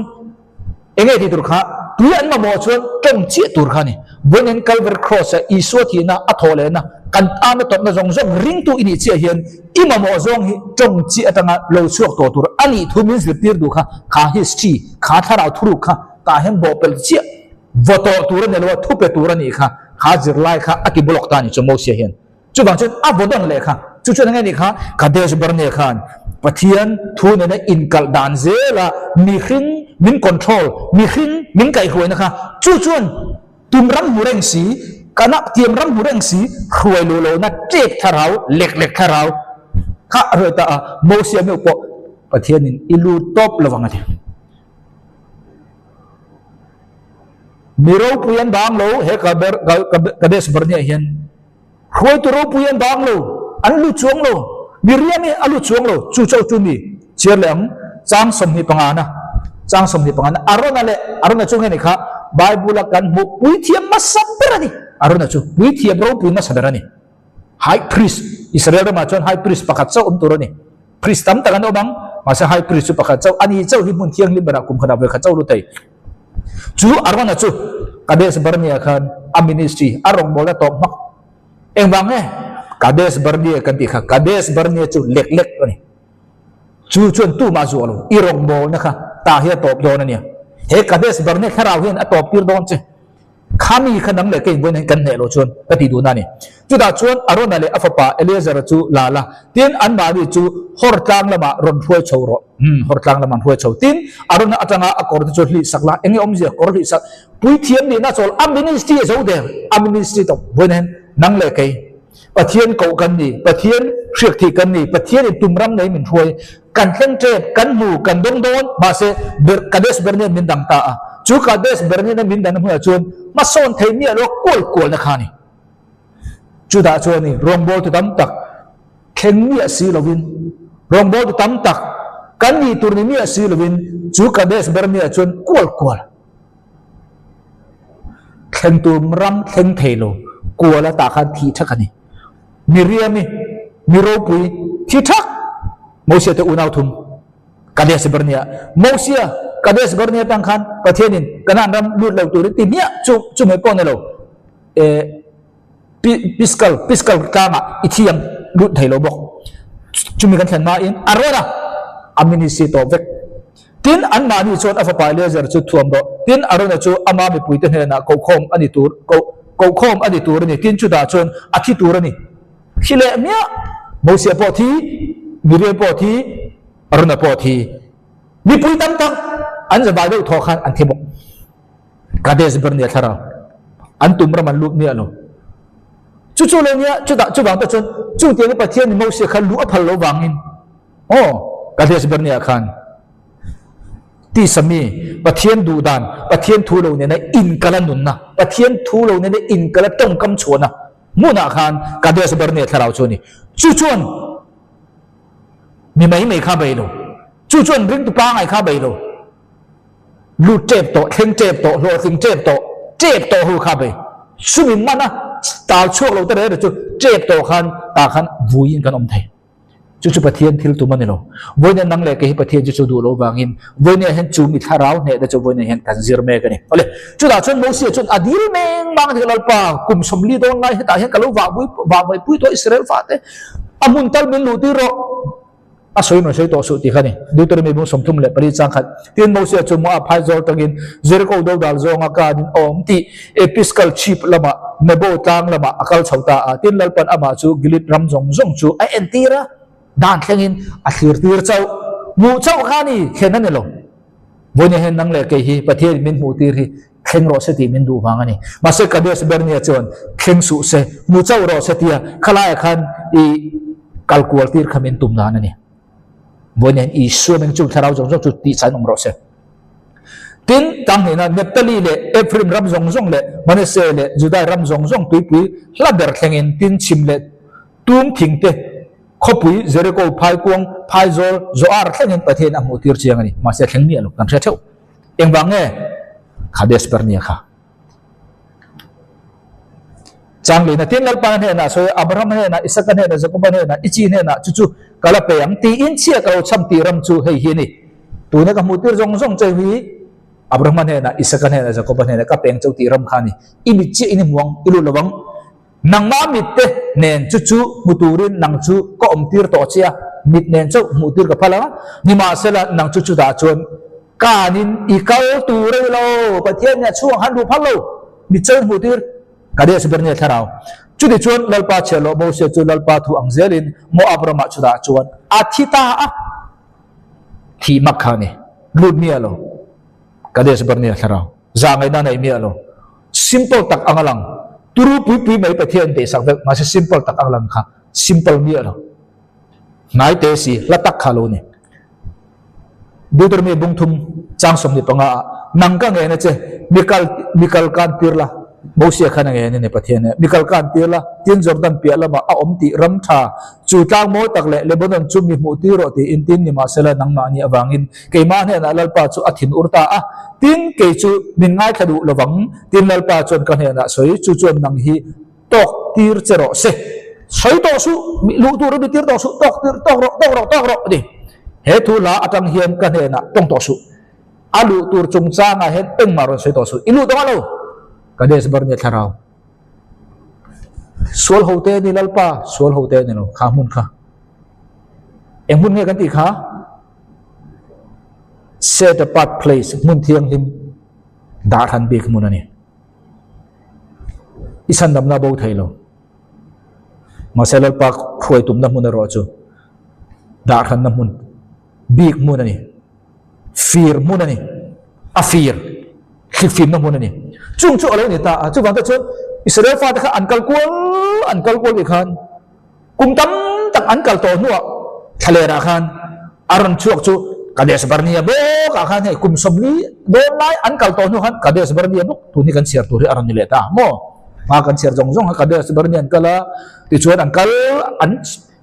eng nge tih tur kha? Tui an mamawh chuan tawng chiah tur kha a ni. Vawiin Calvary Cross-a Isua thihna a thawh lehna kan tana tawpna zawng zawng ringtu i nih chiah hian i mamawh zawng hi tawng chiah atanga lo chhuak tawh tur a nih thu min zirtir duh kha, kha history, kha thlarau thuruk kha tah hian bawhpelh chiah. Vaw tawh tur a ni lo a, thu pe tur a nih kha, kha zirlai kha a ti block ta a ni chu Mosia hian. Chuvang chuan a vaw dawn leh kha, chu chuan enge nih kha, Kadesh Barnea khan Pathian thu nena inkalh dan zela mihring min control, mihring min kaihhruaina kha, chu chuan tum ram hmu reng si, kana tiam ram hmu reng si, hruai luh lohna ṭek thlarau, lek lek thlarau kha a hruai ta a, Mosia meuh pawh Pathianin i lut tawp lovang a ti. Mi ropui an bang lo, he Kadesh Barnea hian hruaitu ropui an bang lo, an lut chuang lo, Miriam hi a lut chuang lo, chu chauh chu mi chhiar leh ang, chang 25 na, chang 25 na, Arona leh Arona chu nge ni kha Bible a kan hmuh puithiam hmasa ber a ni, Arona chu puithiam ropui hmasa ber a ni, High Priest, Israel ramah chuan High Priest pakhat chauh awm tur a ni. Priest tam tak an awm ang, mahse High Priest chu pakhat chauh, ani chauh hi hmun thianghlim berah kum khatah vawikhat chauh lut thei. Chu Arona chu Kadesh Barnea khan a ministry, a rawngbawlna tawp hmak. Engvang nge? Kadesh Barnea kan tih kha, Kadesh Barnea chu lek lek a ni. Chu chuan tumah zuah lo, i rawngbawlna kha tah hi a tawp dawn a nia. He Kadesh Barnea thlarau hian a tawp tir dawn che. Khami kha nang leh ka inbuaina hi kan hneh loh chuan ka tih duhna a ni. Chutah chuan Arona leh a fapa Eleazara chu la la, tin anmahni chu Hor tlang lamah rawn hruai chho rawh. Umm, Hor tlang lamah an hruai chho. Tin, Arona atanga a kawr te chu hlih sak la, enge awmzia kawr hlih sak? Puithiam nihna chawl a ministry a zo der, a ministry tawp buaina hian nang leh kei Pathian koh kan ni, Pathian hriak thih kan ni, Pathianin tum ram nei min hruai, kan thleng tep, kan hmu, kan dawng dawn, mahse ber Kadesh Barnea min dang ta a, chu Kadesh Barnea min dangna hmunah chuan hmasawn thei miah lo kual kualna kha a ni. Chutah chuan i rawngbawltu tam tak thleng miah si lovin, rawngbawltu tam tak kan nih tur ni miah si lovin chu Kadesh Barnea chuan kual kual. Thleng tur ram thleng thei lo, kual atah khan thih thak a ni. Miriam-i, mi ropui, thi thak! Mosia te unau thum, Kadesh Barnea. Mosia, Kadesh Barnea atang khan Pathianin Kanaan ram lut lo turin ti hmiah chu chu mai pawh ni lo. Eh, Piskal, Piskal tlangah i thi ang lut thei lo bawk. Chumi kan thlen hmain a rawn a, a ministry tawp vek. Tin, anmahni chuan a fapa Eleazar chu thuam rawh. Tin, Arona chu ama mipuite hnenah kohkhawm a ni tur, koh, kohkhawm a ni tur a ni. Tin, chutah chuan a thi tur a ni. Thi leh hmiah, Mosia pawh thi, Miriam pawh thi, Arona pawh thi. Mipui tam tak an zavai deuh thawh khan an thi bawk. Kadesh Barnea thlarau an tum ram an lut miah lo. Chu chu lo nia, chutah chuvang te chuan chutiang Pathian ni Mosia kha luh a phal lo vangin aw Kadesh Barnea khan tisa mi Pathian duh dan, Pathian thu lo nena inkala nunna, Pathian thu lo nena inkala tawngkam chhuahna hmunah khan Kadesh Barnea thlarau chu a ni. Chu chuan mi mai mai kha bei lo. Chu chuan ringtu pangai kha bei lo. Lut tep tawh, thleng tep tawh, hlawhtling tep tawh, tep tawh ho kha bei. Chumi mana tal chhuak lo te reng chu tep tawh khan tah khan vuiin kan awm thei. Chu chu Pathian thil tum a ni lo. Vawiin nang leh kei hi Pathian chu chu duh lo vangin vawiin hian chu mi thlarau hneh te chu vawiin hian kan zir mek a ni. Awle, chutah chuan Mosia chuan a dil meng mang a ti Lalpa kum 40 dawn lai hetah hian ka lo vah vah pui tawh Israel fate a hmun tal min luh tir rawh. A sawi rawn sawi tawh suh tih kha a ni. Deuteronomy bung 34 chang khat, Tin, Mosia chu Moab phaizawl tangin Jericho dodal zawnga kanin a awm tih Episkal chhip lamah Nebo tlang lamah a kal chho ta a. Tin, Lalpan amah chu Gilead ram zawng zawng chu a entir a, dan thlengin a thlirtir chauh. Hmuh chauh kha a ni, thlen a ni lo. Vawinia hian nang leh kei hi Pathianin min hmuhtir hi thleng rawh se tih min duh vang a ni. Mahse Kadesh Barnea chuan thleng suh se, hmu chauh rawh se tia khalaiah khan i kal kual tir kha min tum dan a ni. Vawinia hian Isua meng chung thlarau zawng zawng chu tihchhan awm rawh se. Tin, tang hnihna Nephtali leh Ephraim ram zawng zawng leh Manasseh leh Judai ram zawng zawng tuipui hla ber thlengin tin chhim leh Tum thing te, khawpui Jericho phaikuang phaizawl Zoar thlengin Pathian a hmuh tir chiang a ni. Mahse thleng miah lo kan hre theuh. Engvang nge? Kadesh Barnea kha. Chang lehna tin Lalpa hnenah sawi Abraham hnenah, Isaka hnenah, Jakoba hnenah, i chi hnenah chu chu ka la pe ang tiin chhia ka lo chham tih ram chu hei hi a ni. Tuna ka hmuh tir zawng zawng che hi Abrahama hnenah, Isaka hnenah, Jakoba hnenah ka peng chauh tih ram kha a ni. I mit chiah in i hmu ang, i lut lovang. Nangmah mitte nen chu chu hmu turin nang chu ka awm tir tawh che a, mit nen chauh hmuh tir ka phal ang a, nimahsela nang chu chutah chuan kanin i kal tur a ni lo, Pathian nia chhungah khan duh phal lo, mit chauhin hmuh tir ka deh ber nia thlarau. Chutichuan Lalpa chhiahhlawh Mosia chu Lalpa thu ang zelin Moab ramah chutah chuan a thi ta a, thih mak kha a ni, lut miah lo, ka deh ber nia thlarau, zahngaihna a nei miah lo. Simple tak ang a lang. Turu pui pui mai Pathian tih sak vek mahse simple tak ang lang kha simple miah lo. Hnai te si hla tak kha lo ni. Deuteronomy bung thum chang 25 ah nang ka ngen a che mi kal mi kal kan tir la Mosia khan a ngen a ni Pathian nia mi kal kan tir la tin Jordan piah lamah a awm tih ram tha chu tlang mawi tak leh Lebanon chu mi hmuh tir rawh tiin tin nimahsela nangmahni avangin keimah hnenah Lalpa chu a thin ur ta a. Tin, kei chu min ngaithla duh lovang, tin Lalpa chuan ka hnenah sawi, chu chuan nang hi tawk tir che rawh se. Sawi tawh suh, mi luh tur a mi tir tawh suh, tawk tir, tawk rawh, tawk rawh, tawk rawh a ti. He thu hla atang hian ka hnenah tawng tawh suh. A luh tur chungchangah hian engmah rawn sawi tawh suh. I luh tawh lo, Kadesh Barnea thlarau. Sual ho te ni Lalpa, sual ho te ni lo, kha hmun kha. Eng hmun nge kan tih kha? Set apart place, hmun thianghlim dah hran bik hmun a ni. I chhandamna bo thei lo. Mahse Lalpa hruai tumna hmun erawh chu dah hranna hmun bik hmun a ni. Fir hmun a ni. A fir thlifimna hmun a ni. Chung chu a lo ni ta a. Chuvang te chuan Israel fate kha an kal kual an kal kual tih khan Kum tam tak an kal tawh hnuah thlalerah khan a rawn chhuak chu Kadesh Barnea bawkah khan hei kum 40 dawn lai an kal tawh hnu khan Kadesh Barnea bawk tun hi kan chhiar tur hi a rawn ni leh ta maw? Hma kan chhiar zawng zawng kha Kadesh Barnea an kal a, tichuan an kal an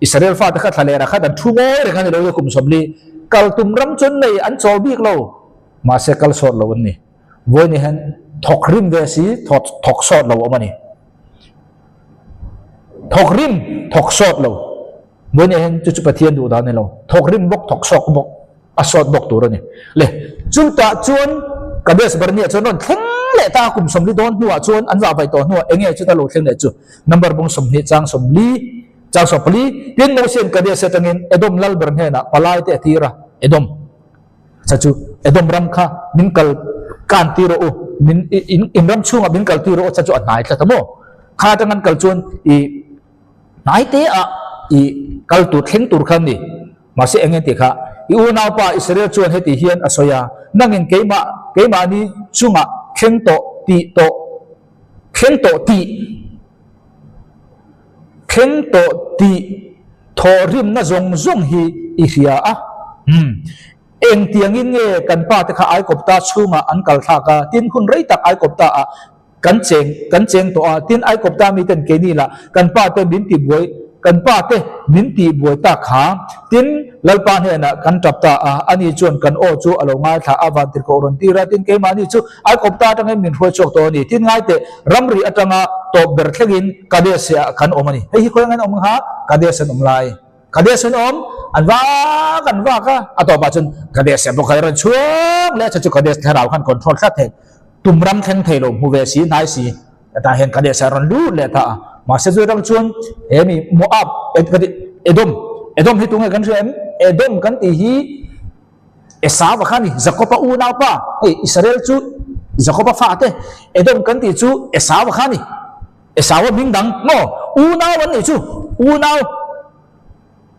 Israel fate kha thlalerah khan an thu ngawi reng a ni lo kum 40 kal tum ram chuan nei an chawl bik lo mahse kal sawt lo an ni. Vawiin hian thawk rim ve si thawk sawt lo awm a ni. Thawk rim thawk sawt lo. Vawiin hian chu chu Pathian duh dan a ni lo. Thawk rim bawk thawk sawk bawk a sawt bawk tur a ni. Le chutah chuan Kadesh Barnea chuan rawn thleng leh ta a kum 40 dawn hnuah chuan an vah vaih tawh hnuah eng nge chuta lo thleng leh chu number bung 20 chang 40 chang 14 tin Mosian Kadesh atangin Edom lal ber hnenah palai te a tir a Edom Cha chu Edom ram kha min kal kan tir rawh u, min in in ram chhungah min kal tir rawh u, cha chu a hnai tlat a maw? Kha atang an kal chuan i hnai te ah i kal tur thleng tur kha an ni. Mahse eng nge tih kha i unaupa Israel chuan heti hian a sawi a, nangin keimah keimahni chungah thleng tawh tih tawh thleng tawh tih Thleng tawh tih thawhrimna zawng zawng hi i hria a. Umm. Engtiangin nge kan pa te kha Aikawpta chhungah an kal thlak a, tin hun rei tak Aikawpta ah kan cheng kan cheng tawh a, tin Aikawpta miten keini lah kan pa te min ti buai kan pa te min ti buai tak kha, tin Lalpa hnenah kan tap ta a, ani chuan kan aw chu a lo ngaithla a, vantirhkoh rawn tir a, tin keimahni chu Aikawpta atangin min hruai chhuak tawh a ni. Tin ngai teh, ramri atanga tawp ber thlengin Kadesh ah kan awm a ni. Hei hi khawi angain awm kha? Kadesh an awm lai. Kadesh an awm, an vak an vak a, a tawpah chuan Kadesh ah bawk a rawn chhuak leh a, chu chu Kadesh thlarau khan control tlat thei. Tum ram thleng thei lo, hmu ve si, hnai si, hetah hian Kadesh ah rawn lut leh ta a. Mahse chu atang chuan he mi Moab, Edom, Edom hi tunge kan hria em? Edom kan tih hi Esau-a kha a ni, Jakob-a unaupa. Hei Israel chu Jakob-a fate, Edom kan tih chu Esau-a kha a ni. Esau-a hming dang maw? Unau an nih chu, unau.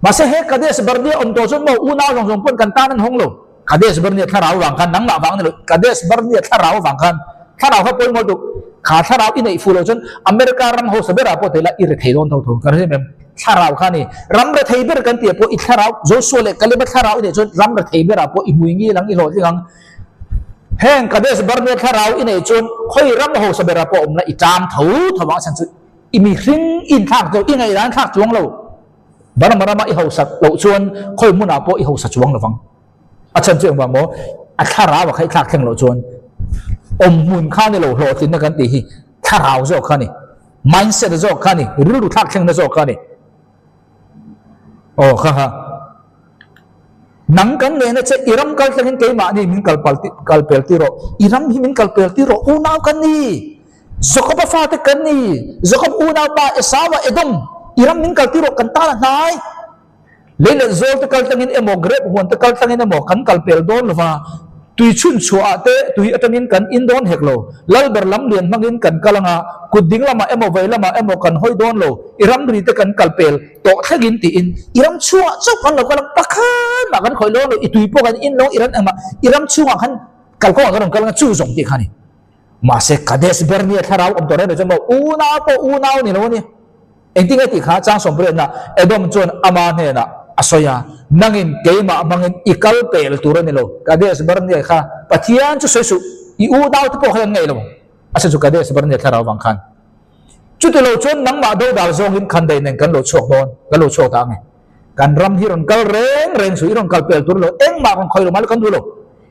Mahse he Kadesh Barnea awm tawh chuan maw unau zawng zawng pawn kan tan an hawng lo. Kadesh Barnea thlarau vang khan nangmah vang a ni lo, Kadesh Barnea thlarau vang khan thlarau kha pawimawh lutuk. Kha thlarau i neih fuh loh chuan America ram hausa berah pawh theih la i rethei dawn tho tho. Ka hre em? Thlarau kha a ni. Ram rethei ber kan tih ah pawh i thlarau, Joshua leh Caleb-a thlarau i neih chuan ram rethei berah pawh i hmui ngil ang, i hlawhtling ang. Heng Kadesh Barnea thlarau i neih chuan khawi ram hausa berah pawh awm la i ṭam tho tho ang a chhan chu I mihring i inthlak chu i ngaihdan thlak chuang lo. Burma rama i hausa loh chuan khawi hmunah pawh i hausa chuang lovang. A chhan chu engvang maw? A thlarau a kha i thlak thleng loh chuan awm hmun kha ni lo hlawhtlinna kan tih hi thlarau zawk kha ni. Mindset zawk kha ni. Rilru thlak thlengna zawk kha ni. Aw kha kha. Nang kan nena che i ram kal thlengin keimahni min kal pal kal pel tir rawh. I ram hi min kal pel tir rawh. Unau kan ni. Jakob-a fate kan ni. Jakob unaupa Esau-a Edom i ram min kal tir rawh kan tan a hnai. Lei leh zawl te kal tlangin emaw grep huan te kal tlangin emaw kan kal pel dawn lova, tui chhun chhuah ah te tui atangin kan in dawn hek lo. Lalber lam lian hmangin kan kal anga, kut ding lamah emaw vei lamah emaw kan hawi dawn lo, i ramri te kan kal pel tawh thlengin tiin i ram chhungah chauh kan lo kal ang, pakhat mah kan khawih dawn lo, i tui pawh kan in lo, i ram engmah i ram chhungah khan kalkawngah kan rawn kal anga chu zawng tih kha a ni. Mahse Kadesh Barnea thlarau awm tawh reng reng chuan maw unau pawh unau ni lo a ni. Engtin nge tih kha chang sawmpariatna Edom chuan ama hnenah a sawi a, Nangin keimah hmangin i kal pel tur a ni lo. Kadesh Barnea kha Pathian chu sawi suh, i unau te pawh kha an ngaih lo. A sawi chu Kadesh Barnea thlarau vang khan. Chuti lo chuan nangmah dodal zawngin khandaih nen kan lo chhuak dawn, kan lo chhuak ta ang e. Kan ram hi rawn kal reng reng suh, i rawn kal pel tur lo, engmah rawn khawi lo mahla kan duh lo.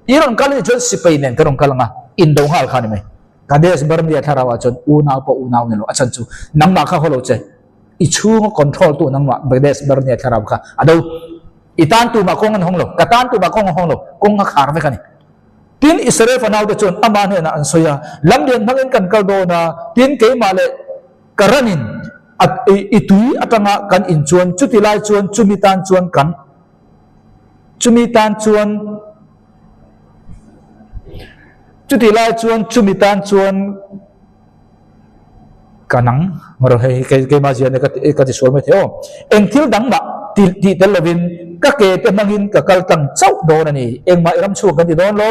I rawn kal anih chuan sipai nen kan rawn kal ang a, indo nghal kha a ni mai. Kadesh Barnea thlarau ah chuan unau pawh unau ni lo, a chhan chu nangmah kha haw lo che, i chhunga control tu nangmah Kadesh Barnea thlarau kha a do. I tan tumah kawng an hawng lo, ka tan tumah kawng an hawng lo, kawng a khar vek a ni. Tin, Israel fanaute chuan amah hnenah an sawi a, Lamlian hmangin kan kal dawn a, tin keimah leh ka ranin a i tui atanga kan in chuan chuti lai chuan chumi tan chuan kan chumi tan chuan chuti lai chuan chumi tan chuan ka nang maro hei hei keimah ziah nia ka ti sual mai thei aw eng thil dang mah ti tih tel lovin ka ke te hmangin ka kal tlang chauh dawn a ni engmah i ram chhuak kan ti dawn lo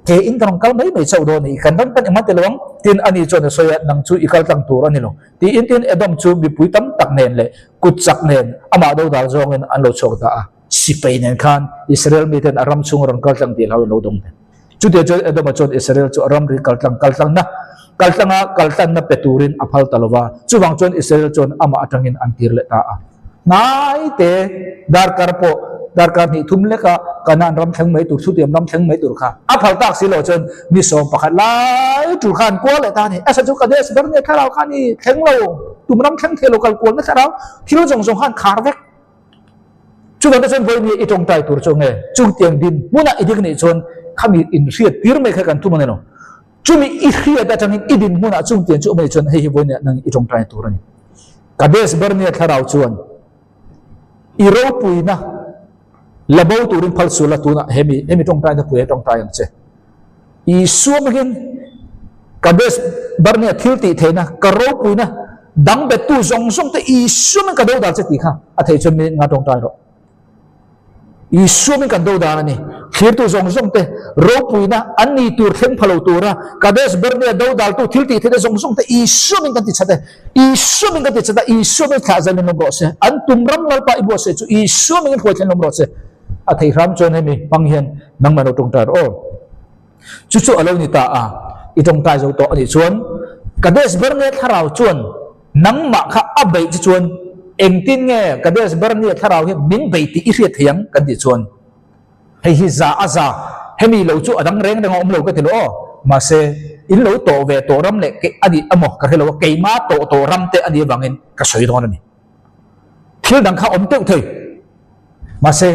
ke in ka rawn kal mai mai chauh dawn a ni kan ram pan engmah ti lo ang tin ani chuan a sawi a nang chu i kal tlang tur a ni lo tiin tin Edom chu mipui tam tak nen leh kut chak nen amah dodal zawngin an lo chhuak ta a. Sipai nen khan Israel miten a ram chhunga rawn kal tlang tih hlau in lo dawng nen. Chutiang chuan Edoma chuan Israel chu a ramri kal tlang kal tlangna kal tlanga kal tlanna pe turin a phal ta lo va, chuvang chuan Israel chuan amah atangin an tir leh ta a. Hnai te darkar pawh darkar hnih thum leka Kanaan ram thleng mai tur chutiang ram thleng mai tur kha a phal tak si lo chuan mi sawm pakhat lai tur kha an kual leh ta a ni. Asa chu Kadesh Barnea thlarau kha a ni thleng lo, tum ram thleng thei lo kal kualna thlarau thil zawng zawng kha an khar vek. Chuvang te chuan vawiin i tawngtai tur chu nge chutiang din hmunah i dik nih chuan khami inhriat tir mai kha kan tum a ni lo. Chumi i hriat atangin i din hmunah chungtiang chu awm a nih chuan hei hi vawiin nang i tawngtai tur a ni. Kadesh Barnea thlarau chuan i ropuina la bo turin phal sual la tunah hemi hemi tawngtaina pui a tawngtai ang che. Isua hmangin Kadesh Barnea thil tih theihna, ka ropuina dang bettu zawng zawng te Isua hmangin ka do dan che tih kha a theih chuan min nga tawngtai rawh. Isua hmangin kan do dan a ni. Thlirtu zawng zawng te ropuina an ni tur thleng pha lo tura Kadesh Barnea do daltu thil tih theihna zawng zawng te Isua hmangin kan ti chat e. Isua hmangin kan ti chat a, Isua hmangin thlah zel in awm rawh se. An tum ram Lalpa i buatsaih chu Isua hmangin hruai thlen awm rawh se. A theih hram chuan hemi hmang hian nangmah lo tawngtai rawh aw. Chu chu a lo ni ta a, i tawngtai zo tawh a nih chuan Kadesh Barnea thlarau chuan nangmah kha a beih che chuan engtin nge Kadesh Barnea thlarau hian min beih tih i hriat thei ang kan tih chuan hei hi za a za hemi lo chu a dang reng reng a awm lo ka ti lo aw. Mahse in lo tawh ve tawh ram leh a nih emaw ka hre lo a, keimah tawh tawh ram te a nih avangin ka sawi dawn a ni. Thil dang kha awm teuh thei. Mahse,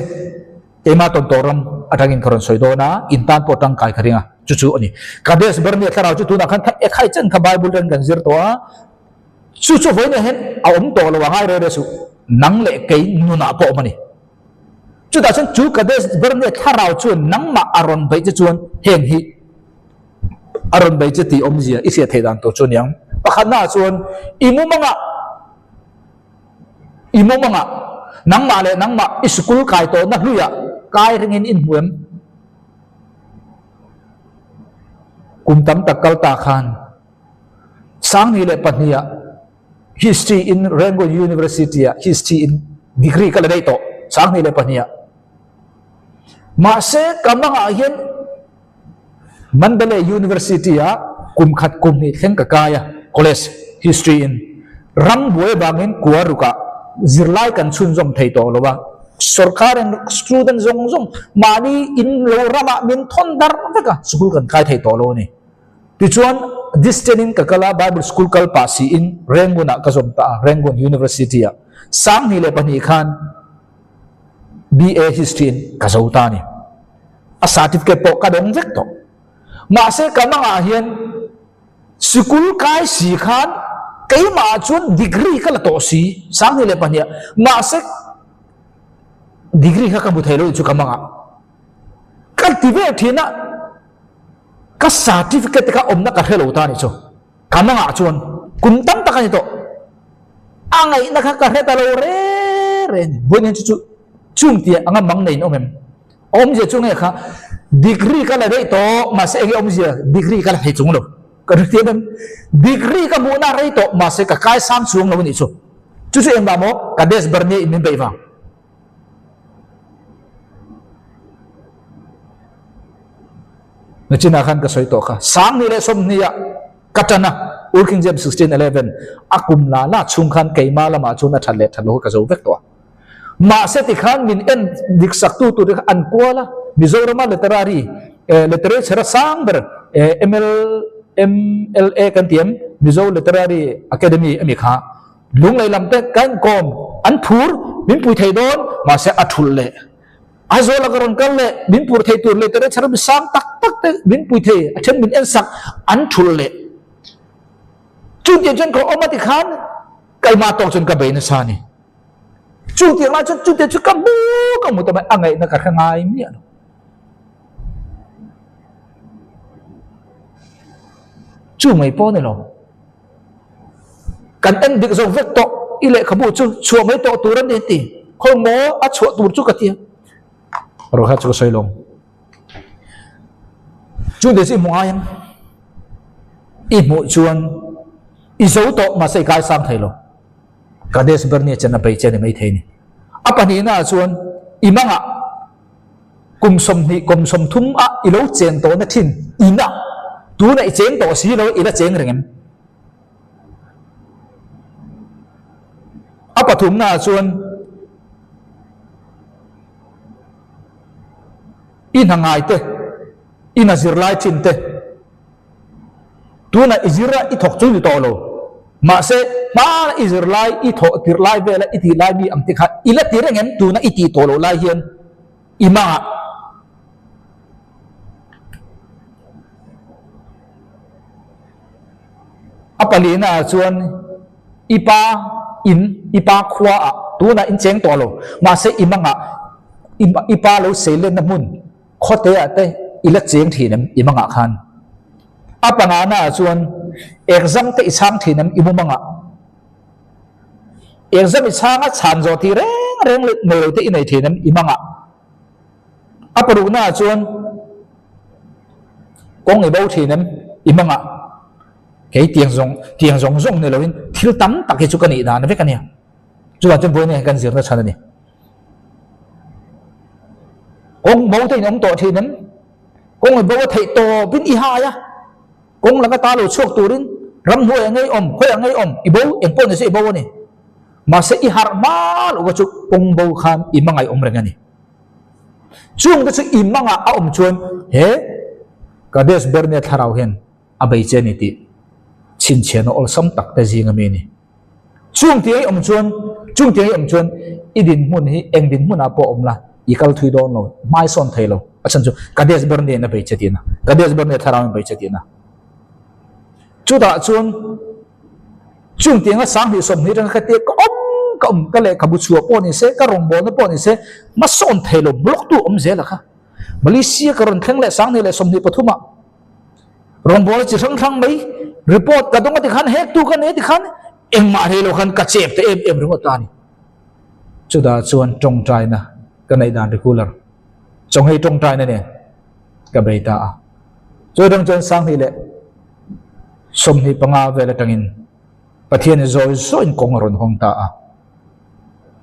keimah tawn tawh ram atangin ka rawn sawi dawn a, in tan pawh tangkai ka ring a, chu chu a ni. Kadesh Barnea thlarau chu tunah khan e khai chen kha Bible ren kan zir tawh a, chu chu vawiinah hian a awm tawh lo a ngai reng reng suh, nang leh kei nunah pawh awm a ni. Chutah chuan chu Kadesh Barnea thlarau chuan nangmah a rawn beih che chuan heng hi a rawn beih che tih awmzia i hriat theih dan tur chu a niang. Pakhatnaah chuan i mumangah i mumangah nangmah leh nangmah i sikul kai tawhna hluiah kai ringin i hmu em? Kum tam tak kal ta khan Sangni leh pahniha History in Rangoon University ah History in degree ka la daih tawh 2002 ah. Mahse ka mangah hian Mandalay University ah kum khat kum hnih thleng ka kai a, college History in. Ram buai vangin kua rukah zirlai kan chhunzawm thei tawh lo a, sorkar in student zawng zawng mahni in lo ramah min thawn dar vek a, school kan kai thei tawh lo a ni. Tichuan, distance in ka kal a, Bible school kal pah siin Rangoon ah ka zawm ta a, Rangoon University ah. 2002 khan BA History in ka zo ta a ni. A certificate pawh ka dawng vek tawh. Mahse ka mangah hian sikul kai si khan keimah ah chuan degree ka la tawh si, 2002 ah. Mahse degree kha ka hmu thei lo tih chu ka mangah. Ka ti vel thin a. Ka certificate te kha awmna ka hre lo ta nih chu. Ka mangah chuan kum tam tak a ni tawh. A ngaihna kha ka hre ta lo re re a ni. Vawiin hian chu chu chung tih anga mang nei in awm em? A awmzia chu nge kha degree ka la daih tawh mahse enge awmzia degree ka la thei chung lo. Ka hre thiam em? Degree ka hmuhna rei tawh mahse ka kaisang chuang lo a nih chu. Chu chu engvang maw? Ka desk ber nia in min beih vang. Nachinah khan ka sawi tawh kha. 2020 ah ka tan a, Old King James 16:11 a kum la la chhung khan keimah lamah chuan a that leh that lo kha ka zo vek tawh a. Mahse tikhan min en dik sak tu tur te kha an kual a, Mizorama literary literature a sang ber ML MLA kan ti em, Mizo Literary Academy a mi kha. Lunglei lam te ka inkawm an phur min pui thei dawn mahse a thulh leh Aizawl a ka rawn kal leh min pur thei tur leh literature mi sang tak tak te min pui thei a then min en sak an thulh leh chutiang chuan ka awm a tikhan keimah tawk chuan ka bei nasa a ni. Chutiang lai chuan chutiang chu ka hmu ka hmu ta mai a ngaihna ka hre ngai miah lo. Chu mai pawh a ni lo. Kan en dik zawk vek tawh, i lehkhabu chu chhuah mai tawh tur a ni ti. Khawi maw a chhuah tur chu ka ti a. Rawh chu ka sawi lo. Chu te chu i hmu ngai ang. I hmuh chuan i zo tawh mahse i kaisang thei lo. Kadesh Barnea chen a bei che a ni maithei ni. A pahnihna ah chuan i mangah Kum 20, kum 30 ah i lo cheng tawhna thin inah tunah i cheng tawh si lo i la cheng reng em? A pathumna ah chuan i hna ngai te, i hna zirlai thin te, tunah i zir a i thawk chu ni tawh lo, mahse hmana i zirlai i thawh tirh lai vela i tih lai mi ang te kha i la ti reng em? Tuna i tih tawh loh lai hian i mangah a palina ah chuan i pa in i pa khua ah tunah in cheng tawh lo mahse i mangah i pa lo seilenna hmun khawte ah te i la cheng thin em i mangah khan a pangana ah chuan exam te i chhang thin em i mu mangah Exam i chhang a chhan zawh tih reng reng leh nei lo te i nei thin em i mangah. A parukna ah chuan kawng i bo thin em i mangah. Kei tiang zawng tiang zawng zawng ni loin thil tam tak hi chu ka nih dan vek a nia. Chuvang chuan vawiin kan zirna chhan a ni. Kawng bo te in awm tawh thin em? Kawng i bo a theih tawpin i hai a. Kawng laka ta lo chhuak turin ramhnuai a ngei awm, khawi a ngei awm, i bo, eng pawh ni se i bo a ni. Mahse i harh hma loh kha chu kawng bo khan i hmangaih awm reng a ni. Chung te chu i hmangah a awm chuan he Kadesh Barnea thlarau hian a bei che a ni tih chhinchhiahna awlsam tak te zing ami a ni. Chung tiang i awm chuan, chung tiang i awm chuan i dinhmun hi eng dinhmunah pawh awm la, i kal thui dawn lo, hmai sawn thei lo. A chhan chu Kadesh Barnea in a bei che tihna, Kadesh Barnea thlarau in a bei che tihna. Chutah chuan chung tianga 2020 atanga kha tia ka awm ka awm, ka lehkhabu chhuah pawh ni se, ka rawngbawlna pawh ni se, hmasawn thei lo block tu awm zel a kha. Malaysia ka rawn thleng leh 20 23 ah rawngbawlna chi hrang hrang mai report ka dawng a tikhan hek tu ka nei a tikhan engmah hlei lo khan ka chep ta em em ringawt ta a ni. Chutah chuan tawngtaina ka neih dan regular chawnghei tawngtaina nen ka bei ta a. Chu atang chuan 2025 vel atangin Pathianin zawi zawiin kawng a rawn hawng ta a.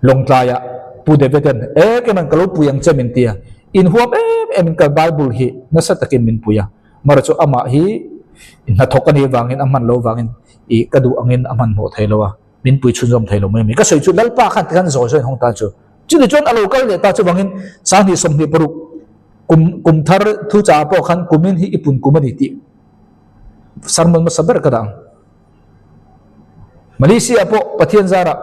Lawngtlaiah Pu David-a'n e keman ka lo pui ang che min ti a, inhuam em emin ka Bible hi nasa takin min pui a. Mara chu amah hi hnathawk a nih avangin a hman lo avangin ih ka duh angin a hmanhmawh thei lo a, min pui chhunzawm thei lo mai a mi. Ka sawi chu Lalpa khan tikhan zawi zawiin hawng ta chu. Chumi chuan a lo kal leh ta chuvangin 2026 kum kum thar thu chah pawh khan kumin hi i pun kum a ni tih sermon hmasa ber ka dah ang. Malaysia pawh Pathian zarah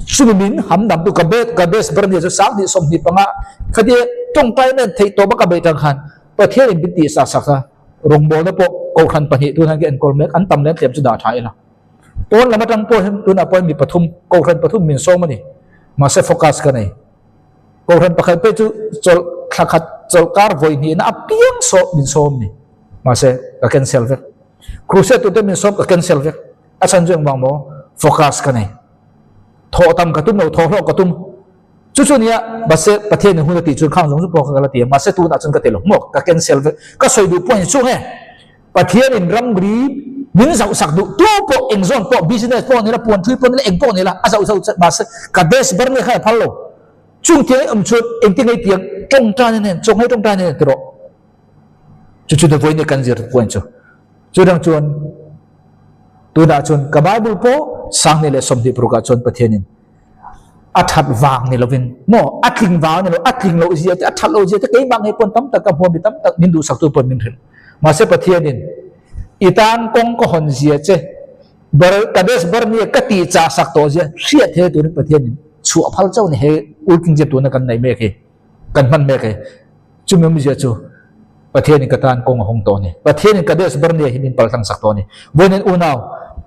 chumi min ham dam tu ka bet ka best ber nia chu 2025 khatia tawngtai nen theih tawp a ka beih tang khan Pathian in min tih sak sak a rawngbawlna pawh kohhran pahnih tun hian ka enkawl mek an tam len tlem chu dah tha ila pawn lam atang pawh hian tunah pawh mi pathum kohhran pathum min sawm a ni mahse focus ka nei kohhran pakhat pawh chu chawlh thla khat chawlh kar vawi hnihna apiang saw min sawm ni mahse ka cancel vek Crusade tute min sawm ka cancel vek. A chhan chu engvang maw? Focus ka nei. Thawh tam ka tum lo, thawh hlawh ka tum. Chu chu nia, mahse Pathian in hun a tih chuan khang zawng chu pawh ka la ti a, mahse tunah chuan ka ti lo maw? Ka cancel vek. Ka sawi duh pawh ni chu nge? Pathian in ramri min zauh sak duh tu pawh eng zawn pawh business pawh ni la, puan thui pawh ni la, eng pawh ni la, a zauh zauh che mahse ka desk ber nge kha i phal lo. Chung tiang i awm chuan engtin nge i tiang tawngtai nen, chawnghei tawngtai nen ti rawh. Chu chu te vawiin kan zir point chu. Chu dang chuan tunah chuan ka Bible pawh 2026 ah chuan Pathianin a that vang ni lovin maw a tling vang ni lo a tling loh zia te a that loh zia te keimah ngei pawn tam tak ka hmuam mi tam tak min duhsak tu pawn min hrilh. Mahse Pathianin i tan kawng ka hawn zia che bar Kadesh Barnea ka tih chah sak tawh zia hriat he turin Pathianin chhuah phal chauh ni he Old King James tuna kan nei mek hi kan hman mek hi. Chumi awmzia chu Pathianin ka tan kawng a hawng tawh a ni. Pathianin Kadesh Barnea hi min paltlang sak tawh a ni. Vawiin unau,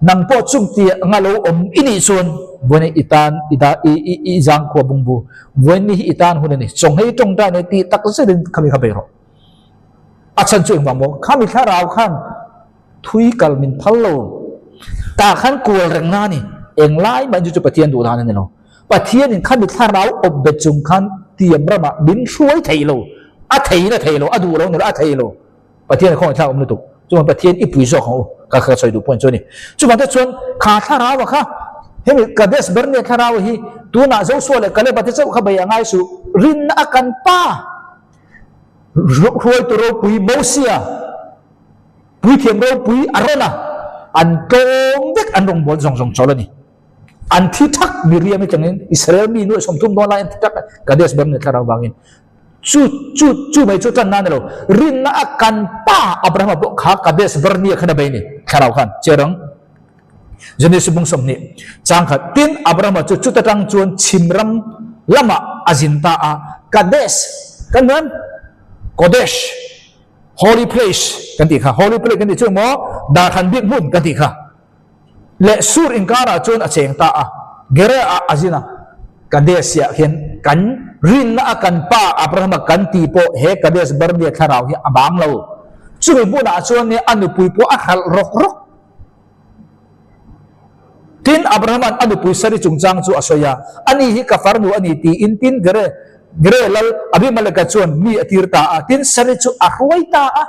nang pawh chung tia anga lo awm i nih chuan vawiin i tan i da i i i zangkhua bungbu. Vawiin ni hi i tan hun a ni. Chawnghei tawngtai nei tih tak zetin khami kha bei rawh. A chhan chu engvang maw? Khami thlarau khan thui kal min phal lo. Tah khan kual reng na a ni. Englai mah in chu chu Pathian duh dan a ni lo. Pathianin khami thlarau awp bet chung khan tiam ramah min hruai thei lo, a theiin a thei lo, a duh lo ni lo, a thei lo. Pathian khawngaih thlak awm lutuk. Chuan Pathian i pui zawk ang u, ka ka sawi duh point chu a ni. Chuvang te chuan kha thlarau a kha, hemi Kadesh Barnea thlarau hi tunah Joshua leh Kaleba te chauh kha bei a ngai suh, rinna a kan pa hruaitu ropui Mosia, puithiam ropui Arona an tlawm vek an rawngbâwl zawng zawng chawl a ni. An thi thak Miriam i tangin Israel mi nuai 30 dawn lai an thi thak Kadesh Barnea thlarau vangin. Chu chu chu mai chu tan na ni lo. Rinna a kan pa Abrahama pawh kha Kadesh Barnea khan a bei ni thlarau khan cherang Genesis bung 20 chang khat tin Abrahama chu chuta tang chuan chhimram lama a zin ta a Kadesh kan hmuan Kodesh holy place kan tih kha holy place kan tih chu maw darhan bik hmun kan tih kha leh Sur inkarah chuan a cheng ta a, Gerar-ah a zin a, Kadesh-ah hian kan rinna a kan pa Abrahama kan tih pawh he Kadesh Barnea thlarau hi a bang lo. Chumi hmunah chuan nia a nupui pawh a hralh rawk rawk. Tin, Abrahama'n a nupui Sari chungchang chu a sawi a, Ani hi ka farnu a ni tiin tin Gere Gere lal Abimeleka chuan mi a tir ta a, tin Sari chu a hruai ta a.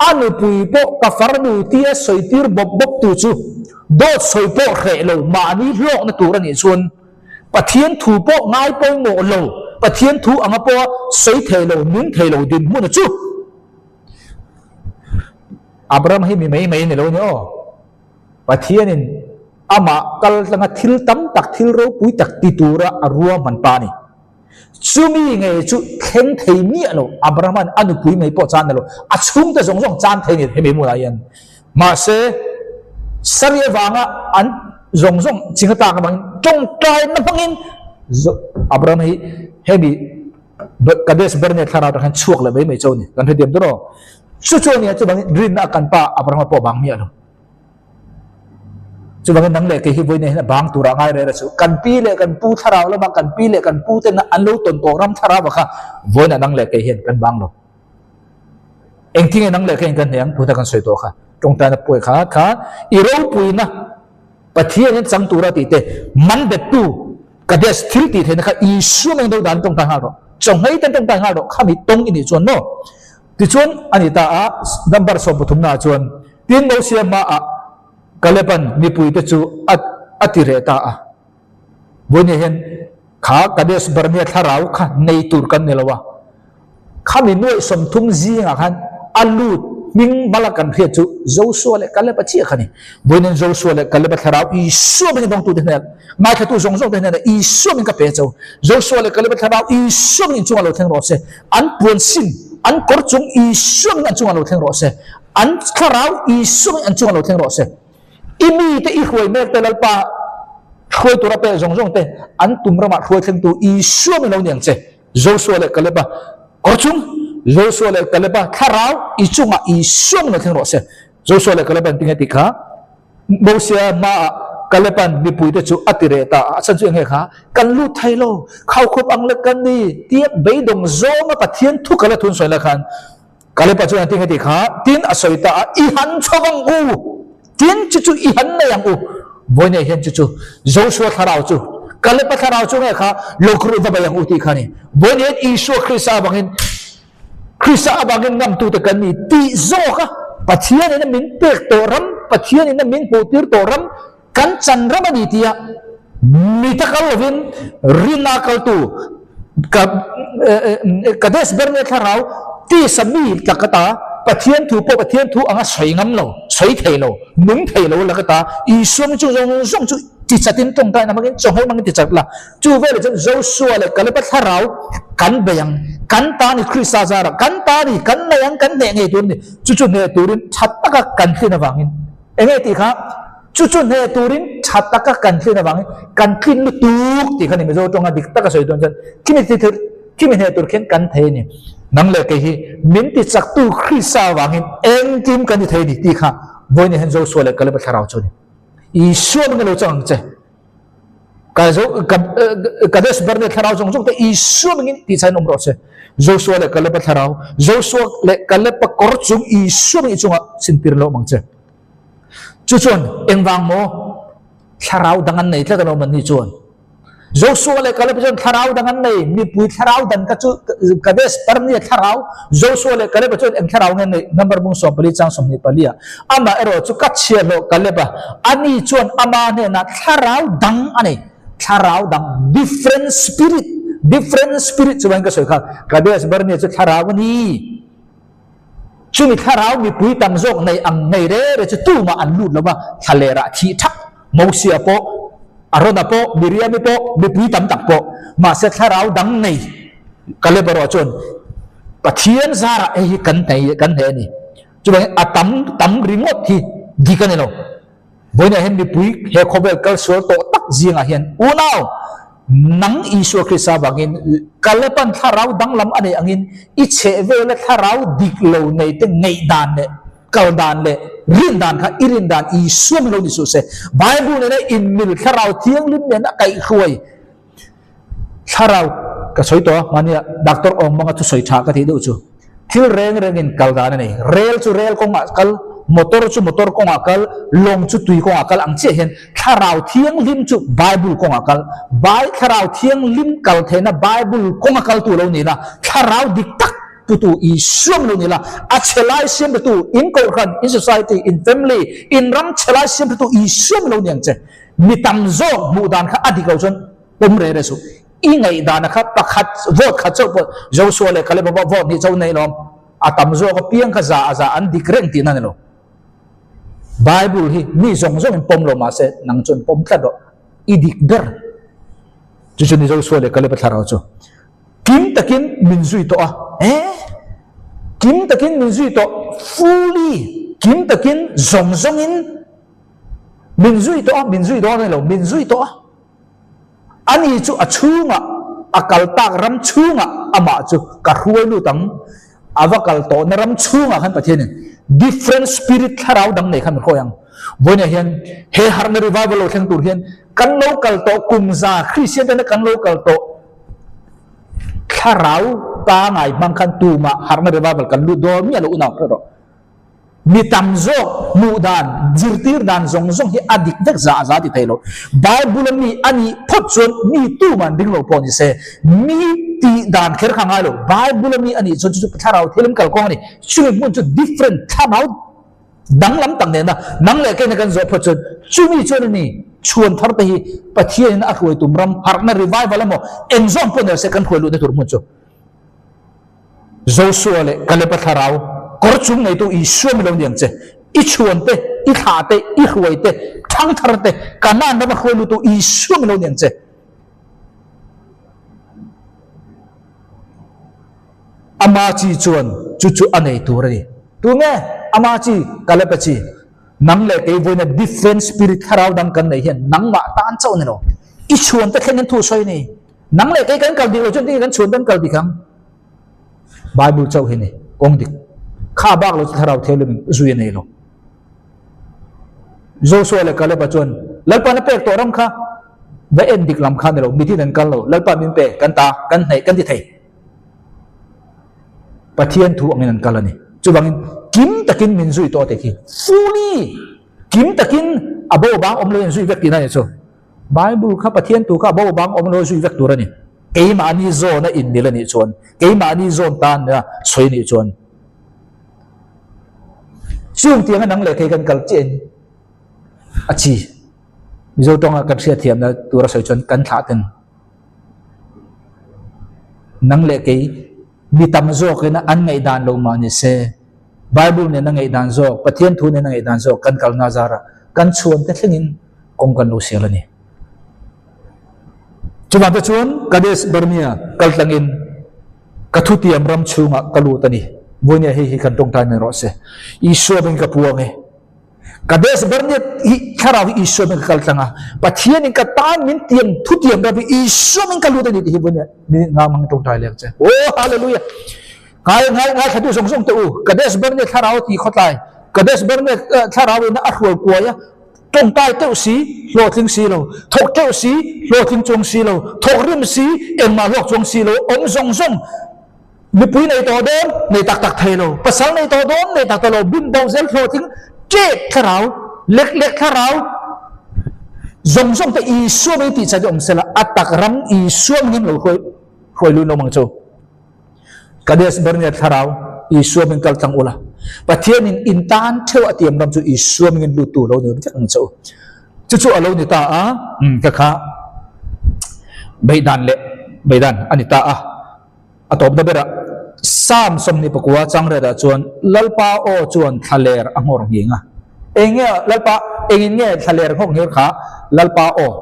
A nupui pawh ka farnu tia sawitir bawp bawp tu chu dawt sawi pawh hreh lo mahni hlawkna tur a nih chuan Pathian thu pawh ngai pawimawh lo, Pathian thu anga pawha sawi thei lo, nung thei lo dinhmun a chu. Abraham hi mi mai mai a ni lo a ni aw. Pathianin amah kal tlanga thil tam tak, thil ropui tak ti tura a ruahman pa a ni. Chumi ngei chu thleng thei miah lo, Abraham-a'n a nupui mai pawh chan na lo, a chhungte zawng zawng chan thei ni hemi hmunah hian. Mahse, Sari avanga an zawng zawng ching atan avangin tawngtaina hmangin Abraham hi hemi Kadesh Barnea thlarau atang hian chhuak leh mai mai chauh a ni. Kan hrethiam dawn aw. Chu chu a nia, chuvangin rinna a kan pa Abraham-a pawh a bang miah lo. Chuvangin nang leh kei hi vawiin hian a bang turah ngai rel a chu. Kan pi leh kan pu thlarau lama kan pi leh kan pu ten an lo tawn tawh ram thlarau a kha vawiinah nang leh kei hian kan bang lo. Engtin nge nang leh kei hian kan hne ang tuna kan sawi tawh kha. Tawngtaina pawi kha kha i ropuina Pathian hian chang tura tih te man bettu Kadesh thil tih theihna kha Isua meng do dan tawngtai nghal rawh. Chawnghei ten tawngtai nghal rawh khami tawng i nih chuan maw? Tichuan a ni ta a number 13 naah chuan tin Mosia hmaah Kaleban mipuite chu a a ti reh ta a. Vawiin hian kha Kadesh Barnea thlarau kha nei tur kan ni lo a. Khami nuaih 30 zingah khan a lut hming mala kan hriat chu Joshua leh Kaleba chiah kha ni. Vawiin hian Joshua leh Kaleba thlarau Isua mingin dawngtute hnenah, ngaithlatu zawng zawngte hnenah Isua ming ka pe cho. Joshua leh Kaleba thlarau Isua mingin chungah lo thleng rawh se. An puan sin, an kawr chung Isua mingin an chungah lo thleng rawh se. An thlarau Isua mingin an chungah lo thleng rawh se. I mite i hruai mek te Lalpa hruai tura pek zawng zawng te an tum ramah hruai thlengtu Isua mingin lo ni ang che. Joshua leh Kaleba kawr chung, Joshua leh Kaleba thlarau i chungah Isua mingin lo thleng rawh se. Joshua leh Kaleba an ti nge tih kha Mosia hmaah Kaleban mipuite chu a ti reh ta a, a chhan chu eng nge kha? Kan lut thei lo, khaukhawp ang lek kan ni tia beidawng zawnga Pathian thu kal a thun sawi lai khan Kaleba chuan a ti nge tih kha? Tin a sawi ta a, I han chho ang u, tin chu chu i han nei ang u. Vawiin hian chu chu Joshua thlarau chu Kaleba thlarau chu nge kha lo kruh va bei ang u tih kha a ni. Vawiin hian Isua Krista avangin Krista avangin ngamtute kan ni tih zawk a, Pathianin a min pek tawh ram, Pathianin a min hmuhtir tawh ram, kan chan ram a ni tia mita kal lovin rinna kaltu Kadesh Barnea thlarau tisa mi tlak ata Pathian thu pawh Pathian thu anga sawi ngam lo, sawi thei lo, nung thei lo lak ata Isua mi chu zawng zawng chu ti chatin tawngtaina hmangin chawhmeh hmangin ti chat la. Chu veleh chuan Joshua leh Kaleba thlarau kan bei ang, kan ta ni Krista zarah kan ta ni, kan nei ang, kan hneh ngei tur a ni. Chu chu hneh turin tha taka kan tlin avangin eng nge tih kha? Chu chu hneh turin tha taka kan tlin avangin kan tlin lutuk tih kha ni Mizo tawnga dik taka sawi dawn chuan khimi ti thur khimi hneh tur khian kan thei a ni. Nang leh kei hi min ti chaktu Krista avangin engkim kan ti thei a ni tih kha vawiin hian Joshua leh Kaleba thlarau chu a ni. Isua min lo chang ang che. Ka zo ka Kadesh Barnea thlarau zawng zawng te Isua mingin tih chhan awm rawh se. Joshua leh Kaleba thlarau Joshua leh Kaleba kawr chung Isua mingin chungah sintir lo awm ang che. Chu chuan engvang maw thlarau dang an nei tlat alawm an ni chuan. Joshua leh Kaleb chuan thlarau dang an nei, mipui thlarau dan kha chu Kadesh Barnea thlarau, Joshua leh Kaleb chuan eng thlarau nge an neih? Number bung 14 chang 24 ah. Amah erawh chu ka chhiahhlawh Kaleb a, ani chuan ama hnenah thlarau dang a nei, thlarau dang, different spirit, different spirit chuan ka sawi kha, Kadesh Barnea chu thlarau a ni. Chumi thlarau mipui tam zawk nei ang nei re re chu tumah an lut lo va, thlalerah thih thak Mosia pawh, Arona pawh, Miriami pawh, mipui tam tak pawh. Mahse thlarau dang nei Kaleb erawh chuan Pathian zarah hei hi kan nei kan hneh a ni. Chuvangin a tam tam ringawt hi dik a ni lo. Vawiinah hian mipui he khawvel kal sual tawh tak zingah hian unau nang Isua Krista vangin Kaleban thlarau danglam a neih angin i chheh vela thlarau dik lo nei te ngaihdan leh kal dan leh rin dan kha i rin dan Isua min lo ni suh se. Bible nena inmil thlarau thianghlim nena kaihhruai thlarau ka sawi tawh a mahnia doctor awm hmanga thusawi tha ka tih deuh chu thil reng rengin kal dan a nei rel chu rel kawngah kal motor chu motor kawngah kal lawng chu tui kawngah kal ang chiah hian thlarau thianghlim chu bible kawngah kal bai thlarau thianghlim kal theihna bible kawnga kal tu lo ni la thlarau dik tak putu Isua lo ni la a chhe lai siam tu in kohhran in society in family in ram chhe lai siam tu Isua lo ni ang che Mi tam zawk hmuh dan kha a dik lo chuan pawm reh reh suh. I ngaih dana kha pakhat vote khat chauh pawh Joshua leh Caleb pawh vote hnih chauh nei lawm. A tam zawk apiang kha za a za an dik reng tihna a ni lo. Bible hi mi zawng zawngin pawm lo mahse nang chuan pawm tlat rawh. I dik ber. Chu chu ni Joshua leh Caleb-a thlarau chu. Kim takin min zui tawh a. Eh? Kim takin min zui tawh. Fully. Kim takin zawng zawngin. Min zui tawh a, min zui dawn a ni lo, min zui tawh a. Ani chu a chhungah, a kal tak ram chhungah amah chu ka hruai lut ang. A va kal tawhna ram chhungah khan Pathianin different spirit thlarau dang nei khan min hruai ang. Vawiinah hian he harhna revival lo thleng tur hian kan lo kal tawh kum za Kristian tena kan lo kal tawh thlarau pangai hmang khan tumah harhna revival kan lut dawn miah lo unau hre rawh. Mi tam zawk hmuh dan, zirtir dan zawng zawng hi a dik vek za za ti thei lo. Bible a mi a nih phawt chuan mi tuman ring lo pawh ni se, mi tih dan kher kha ngai lo. Bible a mi a nih chuan chu chu thlarau thil an kalkawng a ni. Chumi hmun chu different thlarau danglam tak nena nang leh keina kan zawh phawt chuan chumi chuan a ni chhuan thar te hi Pathianin a hruai tum ram harhna revival emaw eng zawng pawh ni se kan hruai luhna tur hmun chu Joshua leh Kaleba thlarau kawr chung neitu Isua mi lo ni ang che. I chhuan te, i thlah te, i hruai te, thangthar te, Kanaan rama hruai lutu Isua mi lo ni ang che. Ama chi chuan chu chu a nei tur a ni. Tunge ama chi? Kaleba chi. Nang leh kei vawiina different spirit thlarau dang kan nei hian nangmah tan chauh a ni lo. I chhuan te thleng in thu sawi a ni. Nang leh kei kan kal dik lo chuan tinge kan chhuan kan kal dik ang? Bible chauh hi ni kawng dik. Kha bak lo chu thlarau thianghlim in zui a nei lo. Joshua leh Caleb-a chuan Lalpa'n a pek tawh ram kha va en dik lam kha ni lo, mitin an kal lo, Lalpa min pe, kan ta, kan hnaih, kan ti thei. Pathian thu angin an kal a ni. Chuvangin kim takin min zui tawh tih khi fully kim takin a bo bang awm lo in zui vek tihna a ni chu. Bible kha Pathian tu kha a bo bang awm lo zui vek tur a ni. Keimahni zawn a inmil a nih chuan, keimahni zawn tan a sawi a nih chuan chung tianga nang leh kei kan kal chiah in a chi. Mizo tawnga kan hriatthiamna tura sawi chuan kan thlah ten nang leh kei mi tam zawkin an ngaihdan lo mah ni se, Bible nena ngaihdan zawk, Pathian thu nena ngaihdan zawk kan kalna zarah kan chhuan te thlengin kawng kan lo sial a ni. Chuvang te chuan Kadesh Barnea kal tlangin ka thutiam ram chhungah ka lut a ni. Vawinia hei hi kan tawngtai mai rawh se. Isua beng ka puang e. Kadesh Barnea hi thlarau hi Isua beng ka kal tlang a. Pathianin ka tan min tiam thutiam ram hi Isua beng ka lut a ni tih hi vawinia minute nga hmang tawngtai leh ang che. Oh hallelujah! Ngai ngai ngai thlatu zawng zawng te u. Kadesh Barnea thlarau ti khawtlai. Kadesh Barnea thlarau in a hrual kuai a. Tawngtai teuh si, hlawhtling si lo, thawk teuh si, hlawhtling chuang si lo, thawk rim si, engmah hlawk chuang si lo, awm zawng zawng, mipui nei tawh dawn, nei tak tak thei lo, pasal nei tawh dawn, nei tak tak lo, bim bo zel hlawhtling, ṭek thlarau, lek lek thlarau, zawng zawng te Isua mai tih chan hi awm sela, a tak ram Isua mangin lo hruai hruai luin awm ang chu. Kadesh Barnea thlarau Isua min kal tlang ula, Pathianin in tan theuh a tiam ram chu Isua mingin luttu lo ni vek ang che u. Chu chu a lo ni ta a, ka kha beihdan leh beihdan a ni ta a. A tawpna berah Psalm 29 changriatah chuan Lalpa aw chuan thlaler a nghawr nghing a. Eng nge Lalpa engin nge thlaler nghawk nghir kha Lalpa aw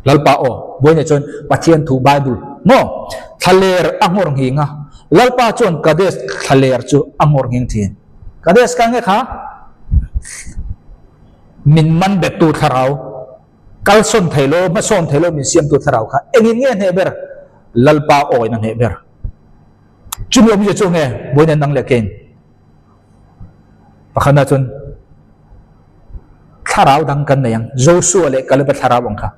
Lalpa aw, Buaina chuan Pathian thu Bible maw? Thlaler a nghawr nghing a, Lalpa chuan Kadesh thlaler chu a nghawr nghing thin. Kadesh ka nge kha? Min man bettu thlarau, kalsawn thei lo, hmasawn thei lo min siamtu thlarau kha engin nge hneh ber? Lalpa aw in a hneh ber. Chumi awmzia chu nge Buaina nang leh kein? Pakhatna chuan thlarau dang kan nei ang, Joshua leh Kaleba thlarau ang kha.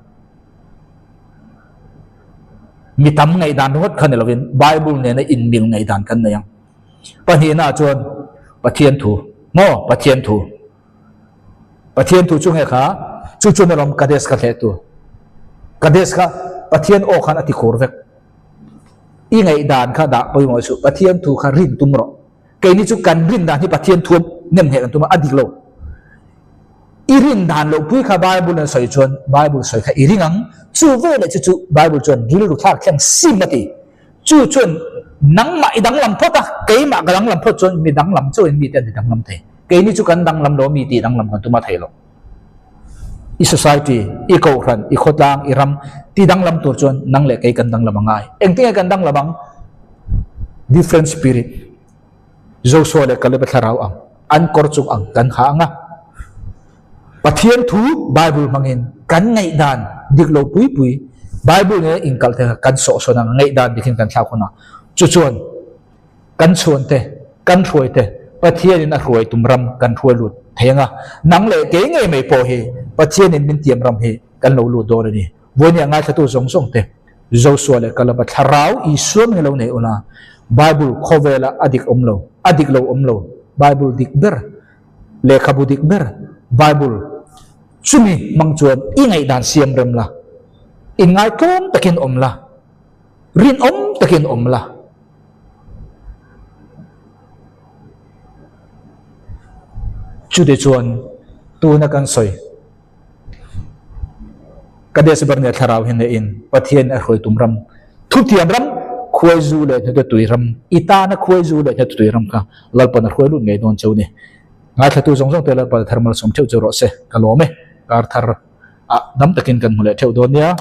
Mi tam ngaihdan ringawt kha ni lovin Bible nena inmil ngaihdan kan nei ang. Pahnihna chuan Pathian thu, maw Pathian thu. Pathian thu chu nge kha? Chu chuan alawm Kadesh kha hleh tu. Kadesh kha Pathian aw khan a ti khur vek. I ngaihdan kha dah pawimawh suh, Pathian thu kha rin tum rawh. Keini chu kan rin dan hi Pathian thuam nem ngheh kan tum a, a dik lo. I rin dan loh pui kha Bible in a sawi chuan Bible sawi kha i ring ang, chu ve leh chu chu Bible chuan rilru thlak thleng sim a ti. Chu chuan nangmah i danglam phawt a, keimah ka danglam phawt chuan mi danglam chauhin mite an ti danglam thei. Keini chu kan danglam lo, mi tih danglam kan tum a thei lo. I society, i kohhran, i khawtlang, i ram ti danglam tur chuan nang leh kei kan danglam a ngai. Engtinge kan danglam ang? Different spirit. Joshua leh Kaleba thlarau ang, an kawr chung ang kan ha ang a. Pathian thu Bible hmangin kan ngaihdan dik lo pui pui Bible nena inkalh te kha kan sawhsawn ang, ngaihdan dikin kan thlak hun a. Chu chuan kan chhuan te, kan hruai te. Pathianin a hruai tum ram kan hruai lut thei ang a, nang leh kei ngei mai pawh hi Pathianin min tiam ram hi kan lo lut dawn a ni. Vawinia ngaithlatu zawng zawng te, Joshua leh Kaleba thlarau Isua min lo nei ula, Bible khawvela a dik awm lo, a dik lo awm lo, Bible dik ber, lehkhabu dik ber, Bible chumi hmang chuan i ngaihdan siam rem la, inngaihtlawm takin awm la, rinawm takin awm la. Chutichuan tuna kan sawi. Kadesh Barnea thlarau hi neihin Pathian a hruai tum ram, thutiam ram, khuaizu leh hnute tui ram, i tana khuaizu leh hnute tui ram kha Lalpan a hruai lut ngei dawn cheu ni. Ngaithlatu zawng zawng te Lalpan a thar malsawm theuh cheu rawh se. Ka lawm e. Kar thar ah dam takin kan hmu leh theuh dawn nia.